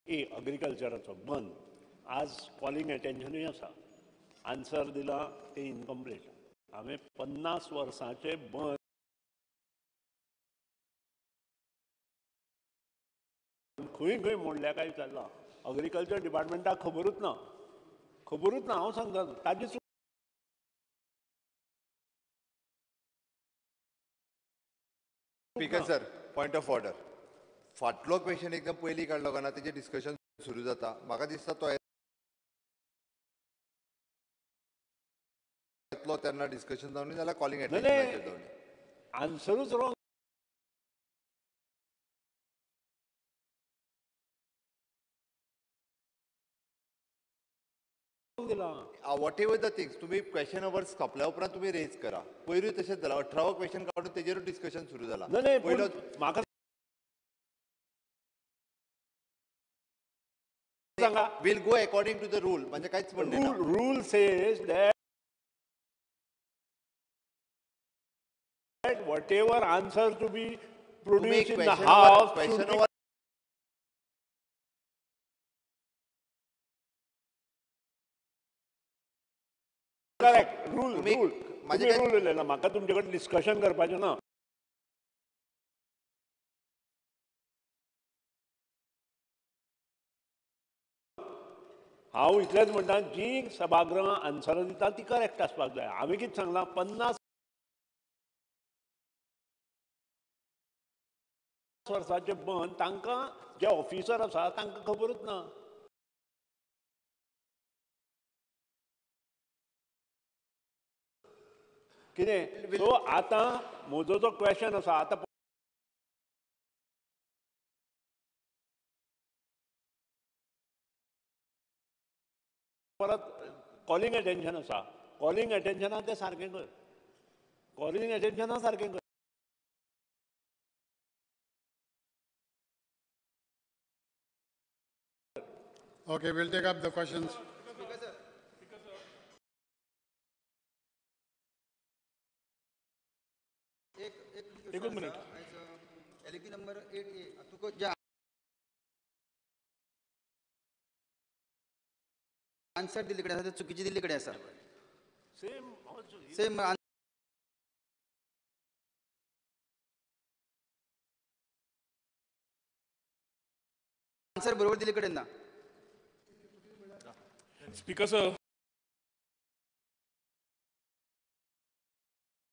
ए अग्रिकल्चराचो बंद आज कॉलिंग एटेन्शनूय आसा. आन्सर दिला ते इनकम्प्लीट. हांवें 50 वर्सांचे बंद खंय खंय मोडल्या काय विचारलां. अग्रिकल्चर डिपार्टमेंटाक खबरूच ना, खबरूच ना. हांव सांगता ताजी speaker sir, point of order. फाटलो क्वेश्चन एकदम पयलीं काडलो काय ना तेजें डिस्कशन सुरू जाता. म्हाका दिसता तो येतलो तेन्ना डिस्कशन जावनी जाल्यार कॉलिंग एटेन्शनाचेर जावनी. आन्सरूच रॉंग दिला. What ever the things तुमी क्वेश्चन अवर्स सोंपल्या उपरांत तुमी रेज करा. पयरूय तशेंच जाला, 18वो क्वेश्चन काडून तेजेरूच डिस्कशन सुरू जाला. पयलो म्हाका सांगा, will go according to the rule, म्हणजे कांयच म्हणणें ना. Rule says that whatever answer to be produced in the house question over correct. Rule rule rule उलयला. म्हाका तुमचे कडेन डिस्कशन करपाचें ना. हांव इतलेंच म्हणटा, जी सभागृहां आन्सरां दिता ती करेक्ट आसपाक जाय. हांवें कितें सांगलां, 50 वर्सांचे बंद तांकां जे ऑफिसर आसा तांकां खबरूच ना. कितें सो आतां म्हजो जो क्वेश्चन आसा आतां परत कॉलिंग एटेन्शन आसा. कॉलिंग एटेन्शना तें सारकें कर, कॉलिंग एटेन्शना सारकें कर. Okay, we'll take up the questions. एक minute. LQ number 8A तुका जे आन्सर दिल्ले कडेन आसा ते चुकीचे दिल्ले कडेन आसा. सेम सेम आन्सर बरोबर दिल्ले कडेन ना. स्पीकर सर,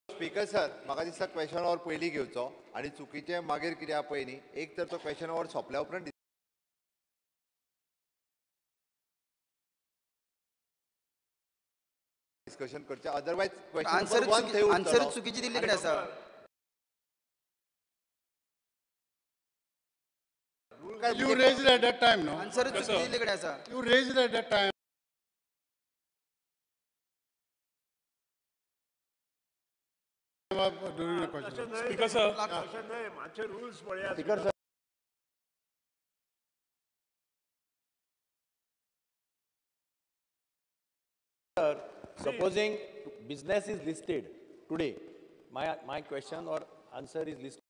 स्पीकर सर, म्हाका दिसता क्वेश्चन our पयलीं घेवचो आनी चुकीचें मागीर कितें आहा पळय न्ही. एक तर तो क्वेश्चन our सोंपल्या उपरांत डिस्कशन करचें, अदरवायज क्वेश्चन वन थंय आन्सर चुकीचे दिल्ले कडेन आसा. You raised at that time, no? Answer चुकीचे दिल्ले कडेन आसा. You raised at that time. During the question. Speaker sir, मातशे rules पळयात. Speaker sir, supposing business is listed today, my question or answer is listed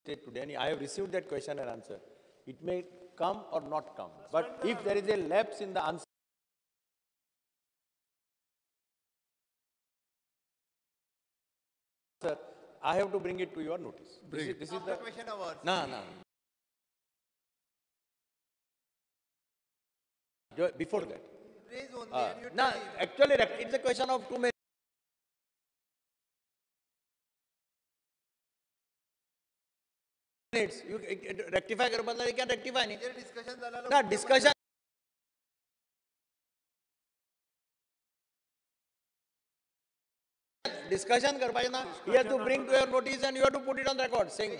today, and I have received that question and answer. It may come or not come, but if there is a lapse in the answer, I have to bring it to your notice. Bring this is the question hours. No, no. Before that. Raise only and you no, actually, it's a question of 2 minutes. You rectify kar badla, you can rectify nahi. Discussion झाला ना, discussion. Discussion करपाचें ना. You have to bring to your notice and you have to put it on record saying.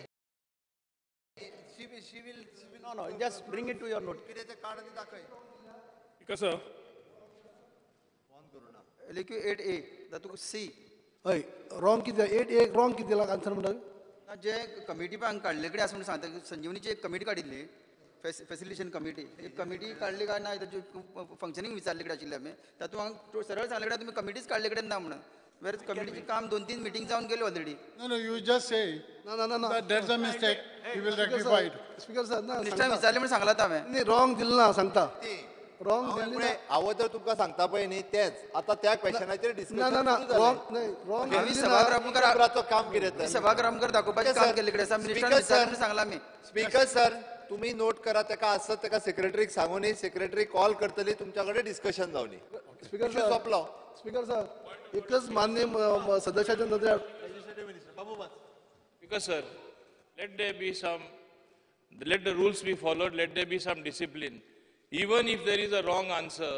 She will No, no, just bring it to your notice. कितें तें काड आनी दाखय. Speaker sir, LQ 8A तातूंत C. हय, wrong कितें 8A wrong कितें दिला आन्सर म्हणटा? ना, जे कमिटी पळय हांगा काडले कडेन आसा म्हणून सांगता. संजीवनीची एक कमिटी काडिल्ली, फेसिलिटेशन कमिटी. एक कमिटी काडली काय ना ताची फंक्शनींग विचारले कडेन आशिल्लें आमी. तातूंत हांगा सरळ सांगले कडेन तुमी कमिटीच काडले कडेन ना म्हणून. वेर कमिटीचें काम 2-3 मिटींग जावन गेल्यो already. No, no, you just say ना ना ना that that's a mistake, you will rectify it. Speaker sir ना, मिनिस्टरान विचारलें म्हणून सांगलां हांवें. न्ही, रॉंग दिलें ना सांगता, रॉंग दिल्ली ना. हांव तर तुमकां सांगता पळय न्ही तेच आतां त्या क्वेश्चनाचेर ना ना डिस्कशन रॉंग न्ही, रॉंग हांवें दिल्ली ना. सभागृहा मुखार काम कितें तें सभागृहा मुखार दाखोवपाचें काम केल्लें कडेन आसा. मिनिस्टरान विचारलें म्हणून सांगलां आमी. स्पीकर सर, तुम्ही नोट करा, ताका आसत ताका सेक्रेटरीक सांगूनी, सेक्रेटरी कॉल करतली, तुमच्या कडेन डिस्कशन जावनी. स्पीकर सर, सोंपलो. स्पीकर सर, एकच मान्य सदस्याच्या नदरे. Speaker sir, let there be some, let the rules be followed, let there be some discipline. Even if there is a wrong answer,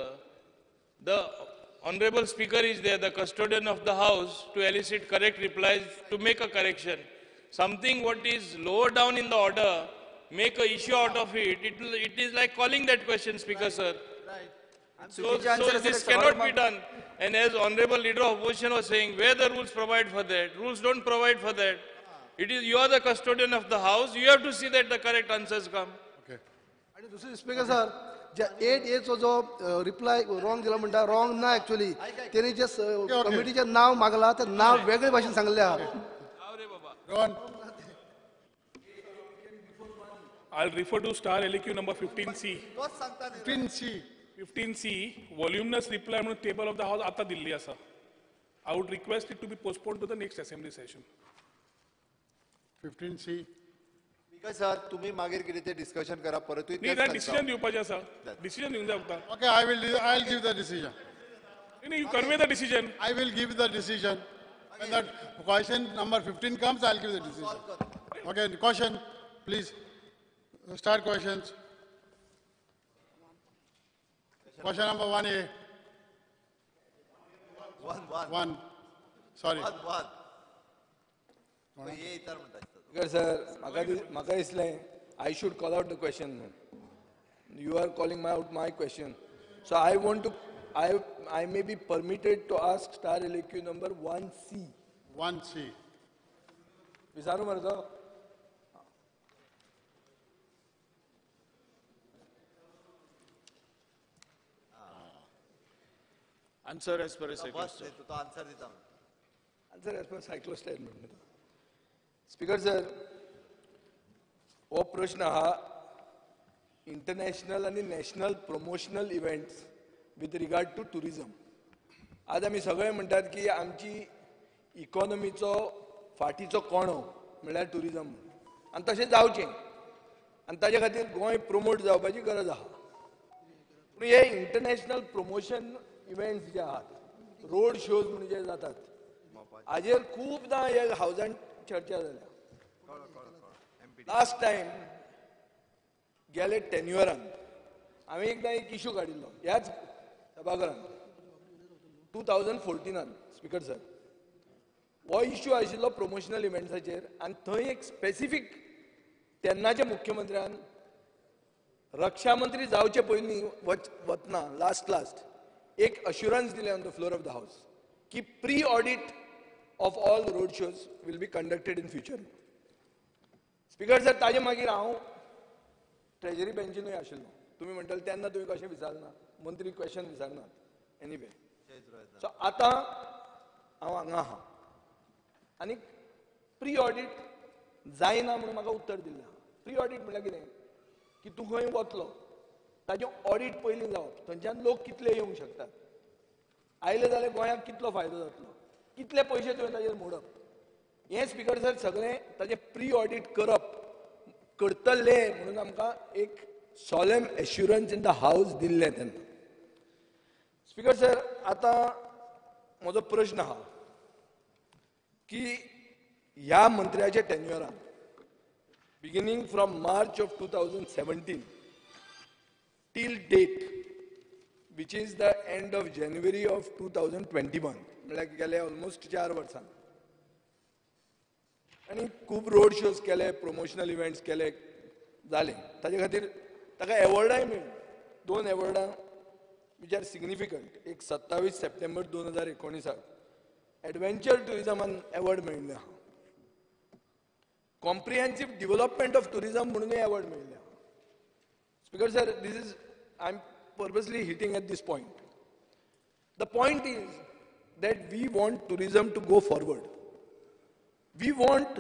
the honorable speaker is there, the custodian of the house, to elicit correct replies, to make a correction. Something what is lower down in the order, make a issue out of it, it is like calling that question, Speaker sir. Right. So this cannot be done. And as honorable leader of opposition was saying, where the rules provide for that, rules don't provide for that. It is, you are the custodian of the house, you have to see that the correct answers come. Okay. आणि दुसरी speaker sir, जे 8A चो जो reply wrong दिला म्हणटा, wrong ना actually, तेणी जे कमिटीचें नांव मागला तें नांव वेगळे भाशेन सांगलें आहा. I'll refer to star LAQ number 15C. 15C. 15C, voluminous reply म्हणून table of the house आता दिल्ली आसा. I would request it to be postponed to the next assembly session. 15C. Speaker sir, तुम्ही मागीर कितें तें डिस्कशन करा, परतूय न्ही, decision दिवपाचें आसा, डिसिजन दिवंक जाय फक्त. Okay, I will give the decision. न्ही, you convey the decision. I will give the decision. When that question number 15 comes, I'll give the decision. Okay, question, please. Start questions. Question number 1A. 1. Sorry. 1. Speaker sir, म्हाका दिसलें I should call out the question. You are calling out my question. So I want to, I may be permitted to ask star LAQ number 1C. 1C. विचारू मरे तो. Answer as per cyclostyle. Answer as per cyclostyle म्हणटा. Speaker sir, हो प्रश्न आहा international आनी national promotional events with regard to tourism. आज आमी सगळे म्हणटात की आमची इकॉनॉमीचो फाटीचो कोणो म्हणल्यार टुरिजम, आनी तशें जावचें आनी ताजे खातीर गोंय प्रोमोट जावपाची गरज आहा. पूण हे इंटरनॅशनल प्रमोशन इव्हेंट्स जे आहात, रोड शोज म्हणून जे जातात, हाजेर खुबदां हे हावजान चर्चा जाल्या. लास्ट टायम गेले टेन्युअरान हांवें एकदां एक इशू काडिल्लो ह्याच सभाघरान 2014 स्पीकर सर. हो इशू आशिल्लो प्रमोशनल इव्हेंट्साचेर आनी थंय एक स्पेसिफीक तेन्नाच्या मुख्यमंत्र्यान रक्षा मंत्री जावचे पयलीं वतना लास्ट लास्ट एक अश्युरन्स दिलें on the floor of the house की pre audit of all road shows will be conducted in future. Speaker sir, ताजे मागीर हांव ट्रेजरी बेंचीनूय आशिल्लो. तुमी म्हणटले तेन्ना तुमी कशें विचारना, मंत्री क्वेश्चन विचारनात. एनीवे, सो आतां हांव हांगा आहा आनी प्री ऑडीट जायना म्हणून म्हाका उत्तर दिल्लें आहा. प्री ऑडीट म्हणल्यार कितें की तूं खंय वतलो ताजें ऑडीट पयलीं जावप, थंयच्यान लोक कितले येवंक शकतात, आयले जाल्यार गोंयाक कितलो फायदो जातलो, कितले पयशे तुवें ताजेर मोडप, हें स्पीकर सर सगळें ताजें प्री ऑडीट करप करतले म्हणून आमकां एक solemn assurance in the house दिल्लें तेन्ना. स्पीकर सर, आतां म्हजो प्रश्न आहा की ह्या मंत्र्याच्या टेन्युअरान beginning from March of 2017 till date, which is the end of January of 2021, म्हणल्यार गेले ऑलमोस्ट 4 वर्सां, आनी खूब रोड शोज केले, प्रमोशनल इव्हेंट्स केले, जाले. ताजे खातीर ताका एवॉर्डाय मेळ्ळी, 2 एवॉर्डां which are significant. एक 27 सप्टेंबर 2019 एडवेंचर ट्युरिजमान एवॉर्ड मेळिल्लें आहा, कॉम्प्रिहेन्सिव डेव्हलपमेंट ऑफ ट्युरिजम म्हणूनय एवॉर्ड मेळिल्लें आहा. Speaker sir, this is, I am purposely hitting at this point. The point is, that we want tourism to go forward. We want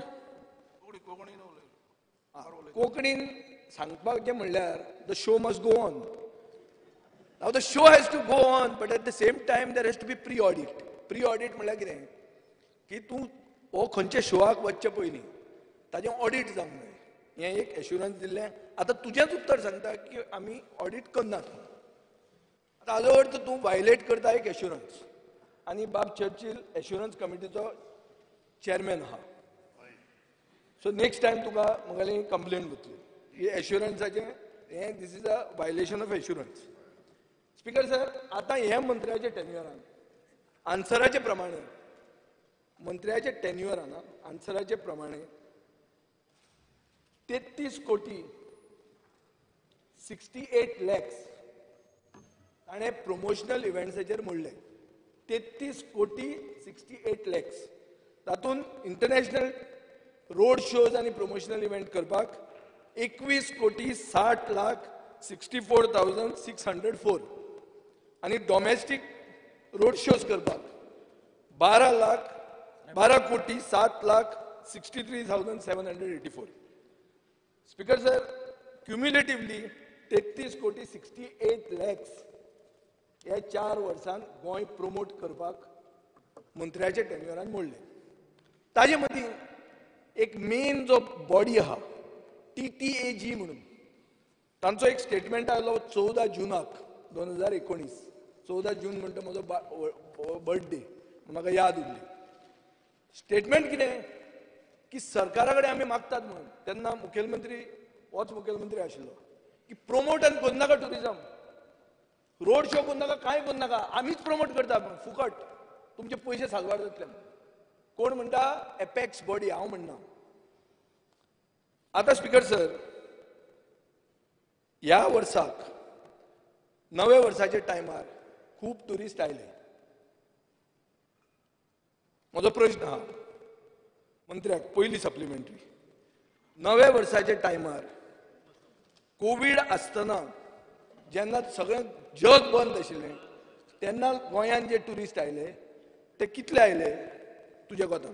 कोंकणीन सांगपाचें म्हणल्यार the show must go on. Now the show has to go on, but at the same time there has to be pre audit. Pre audit म्हणल्यार कितें की तूं हो खंयच्या शोआक वचचे पयलीं ताजें ऑडीट जावंक जाय, हें एक एश्युरन्स दिल्लें. आतां तुजेंच उत्तर सांगता की आमी ऑडीट करनात. आतां हाजो अर्थ तूं वायलेट करता एक एश्युरन्स. आनी बाब चर्चील एश्युरन्स कमिटीचो चेअरमॅन आहा. सो नेक्स्ट टायम तुका म्हगेली कंप्लेन वतली ही एश्युरन्साचें हें. This is a violation of assurance. Speaker sir, आतां ह्या मंत्र्याच्या टेन्युअरान आन्सराचे प्रमाणे, मंत्र्याच्या टेन्युअरान आन्सराचे प्रमाणे 33 कोटी 68 लॅक्स ताणें प्रमोशनल इव्हेंट्साचेर मोडले. 33 कोटी 68 लॅक्स, तातूंत इंटरनॅशनल रोड शोज आनी प्रमोशनल इव्हेंट करपाक 21 कोटी 60 लाख 64,604 आनी डॉमेस्टीक रोड शोज करपाक 12 कोटी 7 लाख 63,784. स्पीकर सर, क्युम्युलेटिवली 33 कोटी 68 लॅक्स ह्या 4 वर्सांत गोंय प्रमोट करपाक मंत्र्याच्या टेन्युअरान मोडले. ताजे मदीं एक मेन जो बॉडी आहा TTAG म्हणून, तांचो एक स्टेटमेंट आयलो 14 जूनाक 2019. 14 जून म्हणटा म्हजो बर्थडे, म्हाका याद उरली. स्टेटमेंट कितें की सरकारा कडेन आमी मागतात म्हणून, तेन्ना मुखेलमंत्री होच मुखेलमंत्री आशिल्लो की प्रमोट आनी करनाका टुरिजम, रोड शो करनाका, कांय करनाका, आमीच प्रमोट करता म्हणून फुकट, तुमचे पयशे साल्वार जातले. कोण म्हणटा? एपेक्स बॉडी, हांव म्हणना. आतां स्पीकर सर, ह्या वर्साक नव्या वर्साच्या टायमार खूब ट्युरिस्ट आयले. म्हजो प्रश्न आहा मंत्र्याक, पयली सप्लिमेंटरी, नव्या वर्साच्या टायमार कोवीड आसतना जेन्ना सगळें जग बंद आशिल्लें तेन्ना गोंयांत जे ट्युरिस्ट आयले ते कितले आयले तुज्या कोतान?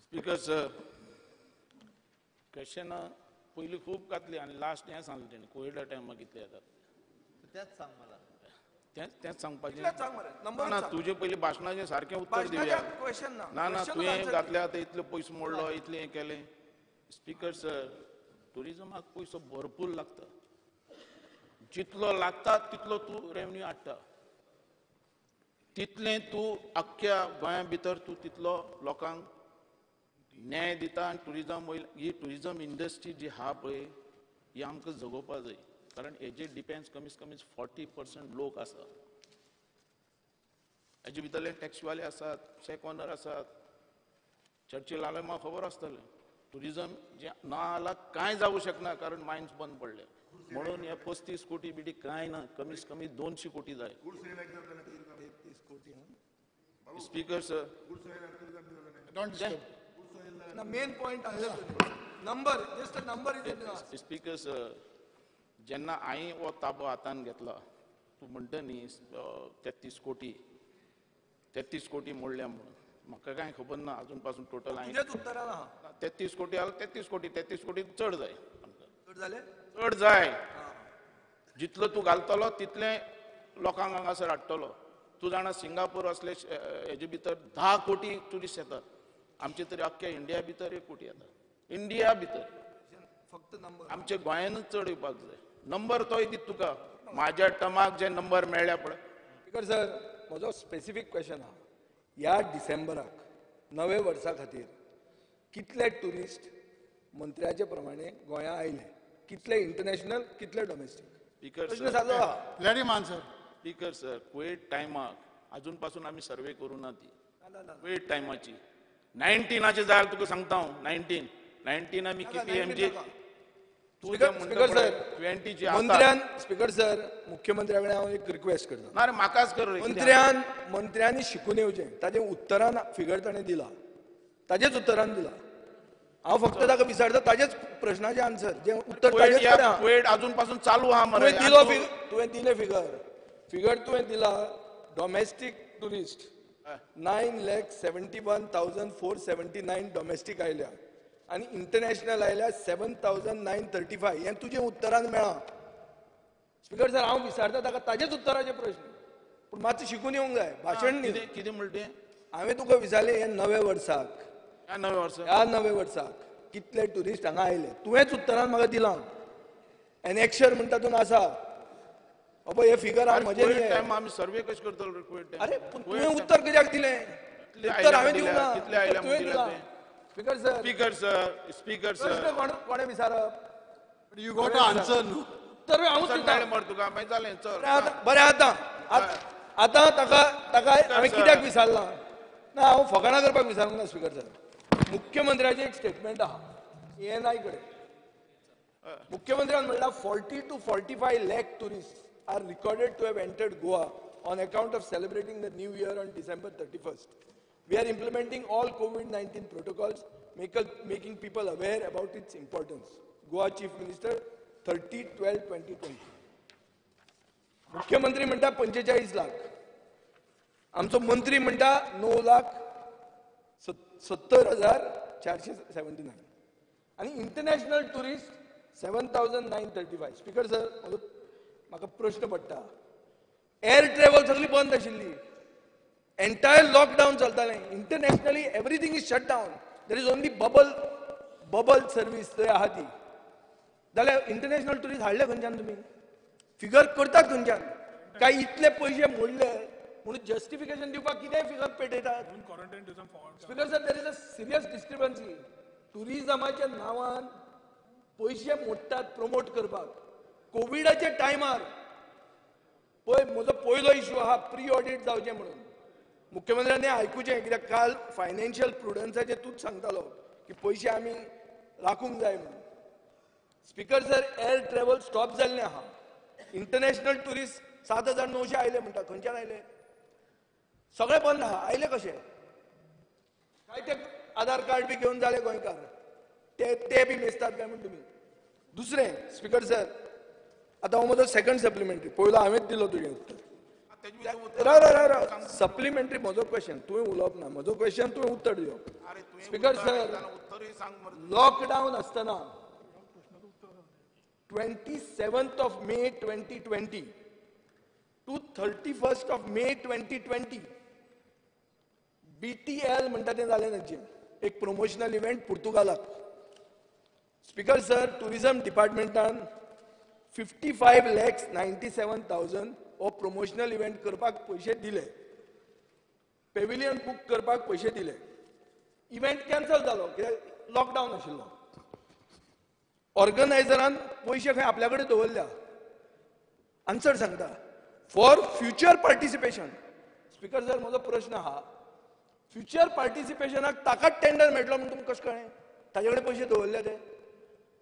स्पीकर सर, क्वेश्चनां पयलीं खूब घातली आनी लास्ट हें सांगलें तेणें कोविडा टायमार कितले येतात तेंच सांग मला. तेंच सांगपाचें ना, तुजे पयलीं भाशणाचें सारकें उत्तर दिवया. ना ना, तुवें घातल्या आतां इतले पयसो मोडलो, इतलें हें केलें. स्पीकर सर, ट्युरिजमाक पयसो भरपूर लागता, जितलो लागता तितलो तूं रेवन्यू हाडटा, तितलें तूं आख्ख्या गोंया भितर तूं तितलो लोकांक न्याय दिता. आनी ट्युरिजम वयली ही ट्युरिजम इंडस्ट्री जी आहा पळय ही आमकां जगोवपा जाय, कारण हेजेर डिपेंड्स कमीत कमी 40% लोक आसा. हेजे भितरले टॅक्सीवाले आसात, शॅक ओनर आसात. चर्चील आल्यार म्हाका खबर आसतलें ट्युरिजम जे ना जाल्यार कांय जावूं शकना, कारण मायन्स बंद पडले. म्हणून हे 35 कोटी बिटी कांय ना, कमीत कमी 200 कोटी जाय. Speaker sir, main point number, just a number is. Speaker sir, जेन्ना हांवें हो ताबो हातान घेतला, तूं म्हणटा न्ही 33 कोटी, 33 कोटी मोडल्या म्हणून, म्हाका कांय खबर ना अजून पासून टोटल हांवें 33 कोटी आले, 33 कोटी, 33 कोटी चड जाय आमकां, चड जाय. जितलो तूं घालतलो तितलें लोकांक हांगासर हाडटलो. तूं जाणा सिंगापूर असले हेजे भितर 10 कोटी ट्युरिस्ट येतात, आमचे तरी अख्ख्या इंडिया भितर 1 कोटी येतात. इंडिया भितर फक्त नंबर आमच्या गोंयानूच चड येवपाक जाय. नंबर तोय दित तुका, म्हाज्या टमाक जे नंबर मेळ्ळ्या पळय. स्पीकर सर, म्हजो स्पेसिफीक क्वेश्चन आहा, ह्या डिसेंबराक नव्या वर्सा खातीर कितले ट्युरिस्ट मंत्र्याचे प्रमाणे गोंया आयले, कितले इंटरनॅशनल, कितले डोमेस्टीक? स्पीकर प्रश्न सादो आहा. Let him answer. Speaker sir, Covid टायमाक अजून पासून आमी सर्वे करूं ना ती कोवीड टायमाची. 19 जाल्यार तुका सांगता हांव, 19 आमी KPMG. मंत्र्यान, स्पीकर सर, मुख्यमंत्र्या कडेन हांव एक रिक्वेस्ट करता. ना रे, म्हाकाच कर. मंत्र्यांनी शिकून येवचें. ताजें उत्तरान फिगर ताणें दिला, ताजेच उत्तरान दिला. हांव फक्त ताका विचारता ताजेच प्रश्नाचें आन्सर, जें उत्तर कोविड अजून पासून चालू आहा मरे. दिलो, तुवें दिलें फिगर. फिगर तुवें दिला domestic tourist 9,71,479 domestic आयल्या आनी इंटरनॅशनल आयल्या 7,935. हें तुजें उत्तरान मेळ्ळां. स्पीकर सर, हांव विचारता ताका ताजेच उत्तराचे प्रश्न, पूण मातशें शिकून येवंक जाय, भाशण न्ही. कितें म्हणटा तें? हांवें तुका विचारलें, हे नव्या वर्साक, ह्या नव्या वर्साक कितले ट्युरिस्ट हांगा आयले? तुवेंच उत्तरान म्हाका दिलां. एनेक्शर म्हणटा तूं आसा. अबय, हे फिगर हांव म्हजें न्ही. आमी सर्वे कशें करतलो? अरे पूण तुवें उत्तर कित्याक दिलें? उत्तर हांवें दिवंक ना, तुवें दिलां. Speaker sir, speaker sir, speaker sir, प्रश्न कोणें विचारप? You got to answer न्हू. उत्तर हांवूच दिता. तुका मागीर जालें. चल बरें, आतां आतां ताका ताका हांवें कित्याक विचारलां ना, हांव फकाणां करपाक विचारूंक ना. स्पीकर सर, मुख्यमंत्र्याचें एक स्टेटमेंट आहा ANI कडेन. मुख्यमंत्र्यान म्हणलां 40 to 45 lakh tourist are recorded to have entered Goa on account of celebrating the new year on December 31st. We are implementing all COVID-19 protocols, making people aware about its importance. Goa Chief Minister, 30/12/2020. मुख्यमंत्री म्हणटा 45 लाख, आमचो मंत्री म्हणटा 9,70,479 आनी international tourist 7,935. Speaker sir, म्हाका प्रश्न पडटा, air travel सगळी बंद आशिल्ली, एंटायर लॉकडावन चलतालें, internationally everything is shut down, there is only bubble service थंय आहा ती. जाल्यार इंटरनॅशनल ट्युरिस्ट हाडले खंयच्यान तुमी? फिगर करतात खंयच्यान? काय इतले पयशे मोडले म्हणून जस्टिफिकेशन दिवपाक कितेंय फिगर पेटयतात? Speaker sir, there is a serious discrepancy. ट्युरिजमाच्या नांवान पयशे मोडटात प्रमोट करपाक. कोविडाच्या टायमार पळय, म्हजो पयलो इश्यू आहा प्री ऑडिट जावचें म्हणून. मुख्यमंत्र्यांनी आयकुचें, कित्याक काल फायनान्शियल प्रुडन्साचें तूंच सांगतालो की पयशे आमी राखूंक जाय म्हणून. Speaker sir, air travel stop जाल्लें आहा, इंटरनॅशनल ट्युरिस्ट 7,900 आयले म्हणटा, खंयच्यान आयले? सगळें बंद आहा, आयले कशे? काय ते आधार कार्ड बी घेवन जाले गोंयकार, ते बी मेजतात काय म्हण तुमी? दुसरें स्पीकर सर, आतां हो म्हजो सेकंड सप्लिमेंटरी, पयलो हांवेंच दिलो तुजें उत्तर. राव राव राव, सप्लिमेंटरी म्हजो क्वेश्चन, तुवें उलोवप ना, म्हजो क्वेश्चन तुवें उत्तर दिवप. स्पीकर सर, लॉकडावन आसतना 27th of May 2020 to 31st of May 2020 BTL म्हणटा तें जालें तांचें एक प्रमोशनल इव्हेंट पुर्तुगालाक. स्पीकर सर, ट्युरिजम डिपार्टमेंटान 55,97,000 हो प्रमोशनल इव्हेंट करपाक पयशे दिले, पेविलियन बूक करपाक पयशे दिले. इव्हेंट कॅन्सल जालो कित्याक लॉकडावन आशिल्लो. ऑर्गनायझरान पयशे खंय आपल्या कडेन दवरल्या. आन्सर सांगता for future participation. Speaker sir, म्हजो प्रश्न आहा, फ्युचर पार्टिसिपेशनाक ताकाच टेंडर मेळटलो म्हूण तुमकां कशें कळ्ळें? ताजे कडेन पयशे दवरले ते.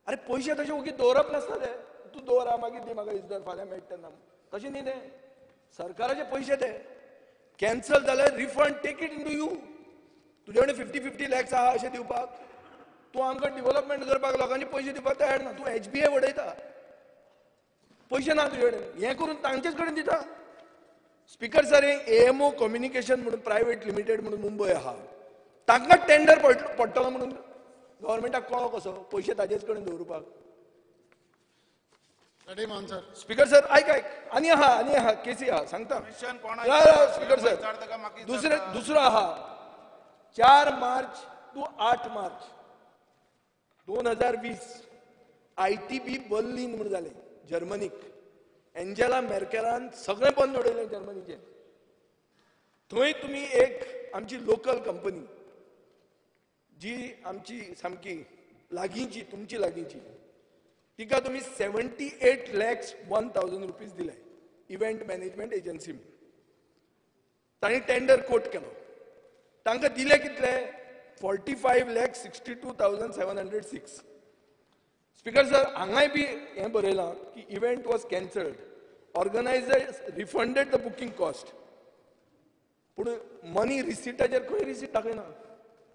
अरे पयशे तशे ओगी दवरप नासता ते, तूं दवर मागीर दी म्हाका इजदार फाल्यां मेळटा तेन्ना, तशें न्ही तें. सरकाराचे पयशे ते कॅन्सल जाल्यार refund take it into you. तुजे कडेन 50-50 लॅक्स आहा अशें दिवपाक, तूं आमकां डिवलपमेंट करपाक लोकांचे पयशे दिवपाक तयार ना, तूं HBA वडयता, पयशे ना तुजे कडेन, हें करून तांचेच कडेन दिता. स्पीकर सर, हें AMO communication म्हणून प्रायवेट लिमिटेड म्हणून मुंबय आहा, तांकां टेंडर पडटलो म्हणून गव्हर्मेंटाक कळो कसो पयशे ताजेच कडेन दवरुपाक? स्पीकर सर, आयक आयक, आनी आहा, आनी आहा, केसी आहा, सांगता. स्पीकर सर, दुसरो आहा 4 मार्च टू 8 मार्च 2020 ITB Berlin म्हूण जालें जर्मनीक. एंजेला मेर्केलान सगळें बंद उडयलें जर्मनीचें. थंय तुमी एक आमची लोकल कंपनी जी आमची सामकी लागींची, तुमची लागींची, तिका तुमी 78,01,000 रुपीज दिले इव्हेंट मॅनेजमेंट एजन्सी. तांणी टेंडर कोट केलो, तांकां दिले कितले? 45,62,706. स्पीकर सर, हांगाय बी हें बरयलां की event was cancelled, organisers refunded the booking cost, पूण मनी रिसिटाचेर खंय रिसीट दाखयना.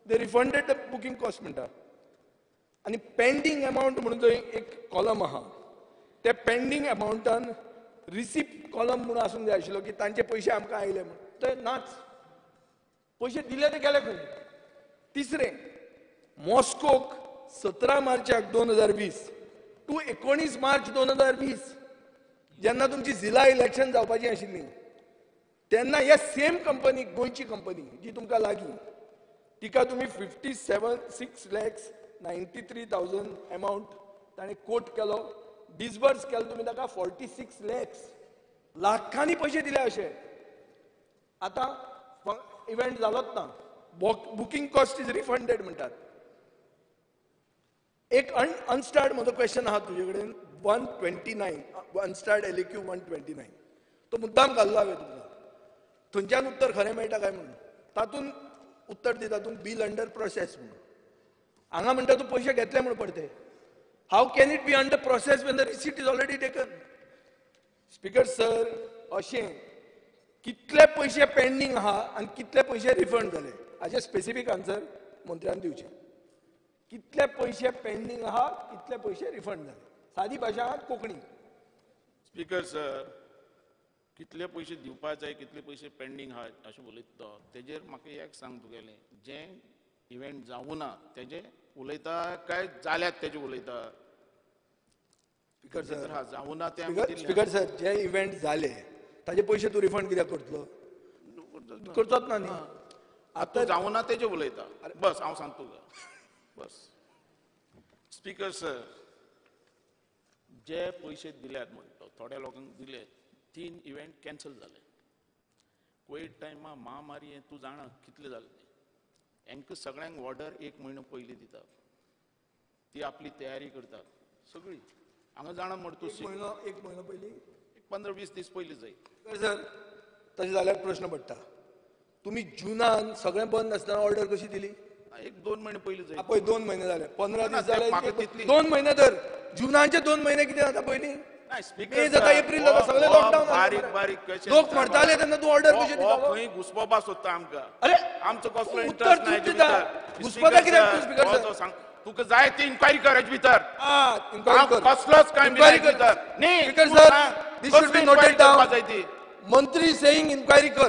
They refunded the booking cost म्हणटा. आनी पेंडींग एमावंट म्हणून थंय एक कॉलम आहा, त्या पेंडींग एमावंटान रिसिप्ट कॉलम म्हणून आसूंक जाय आशिल्लो की तांचे पयशे आमकां आयले म्हणून, ते नाच. पयशे दिले ते गेले खंय. तिसरें, मॉस्कोक 17 मार्चाक 2020 टू 19 मार्च 2020 जेन्ना तुमची जिल्हा इलेक्शन जावपाची आशिल्ली तेन्ना ह्या सेम कंपनी, गोंयची कंपनी जी तुमकां लागीं, तिका तुमी 57,693,000 एमावंट ताणें कोट केलो, डिसबर्स केलो तुमी ताका 46 lakhs, लाखांनी पयशे दिले अशे. आतां इव्हेंट जालोच ना, बुकींग कॉस्ट is refunded म्हणटात. एक अनस्टार्ड म्हजो क्वेश्चन आहा तुजे कडेन, 129 अनस्टार्ड LAQ 129, तो मुद्दाम घाल्लो हांवें तुमकां, थंयच्यान उत्तर खरें मेळटा काय म्हणून. तातूंत उत्तर दिता तूं बील अंडर प्रोसेस म्हणून. हांगा म्हणटा तूं पयशे घेतले म्हणून परते. How can it be under process when the receipt is already taken? Speaker sir, अशें कितले पयशे पेंडींग आहा आनी कितले पयशे रिफंड जाले हाचे स्पेसिफीक आन्सर मंत्र्यान दिवचें. कितले पयशे पेंडींग आहा, कितले पयशे रिफंड जाले, सादी भाशा कोंकणी. स्पीकर सर, कितले पयशे दिवपा जाय, कितले पयशे पेंडींग आहा अशें उलयता तो, तेजेर म्हाका एक सांग तुगेलें जें इव्हेंट जावूं ना तेजें उलयता काय जाल्यात तेजें उलयता? स्पीकर सर, जावूं ना तें. स्पीकर सर, जे इव्हेंट जाले ताजे पयशे तूं रिफंड कित्याक करतलो? करचोच ना न्ही. आतां जावूं ना तेजें उलयता, बस हांव सांगता तुका बस. स्पीकर सर, जे पयशे दिल्यात म्हणटा थोड्या लोकांक दिले, 3 इव्हेंट कॅन्सल जाले. कोवीड टायमा महामारी हें तूं जाणा कितलें जालें तें. हांकां सगळ्यांक ऑर्डर 1 म्हयनो पयलीं दितात, ती आपली तयारी करतात सगळी. हांगा जाणा म्हण तूं एक म्हयनो पयलीं, 15-20 दीस पयलीं जाय. सर, तशें जाल्यार प्रश्न पडटा, तुमी जुनान सगळें बंद आसतना ऑर्डर कशी दिली? 1-2 म्हयने पयलीं जाय. पळय 2 म्हयने जाले, 15 दीस जाले, 2 म्हयने तर जुनाचे 2 म्हयने कितें जाता पयलीं? मे जाता, एप्रील जाता, सगळें लॉकडावन, बारीक बारीक लोक मरताले तेन्ना तूं ऑर्डर कशी दिता? खंय घुसपोवपा सोदता आमकां? अरे आमचो कसलो उत्तर तूं दिता, घुसपता कित्याक तूं स्पीकर सर? तुका जाय ती इन्क्वायरी कर हेजे भितर. कसलोच काय इन्क्वायरी कर न्ही. Speaker sir, this should be noted down. मंत्री सेईंग इन्क्वायरी कर,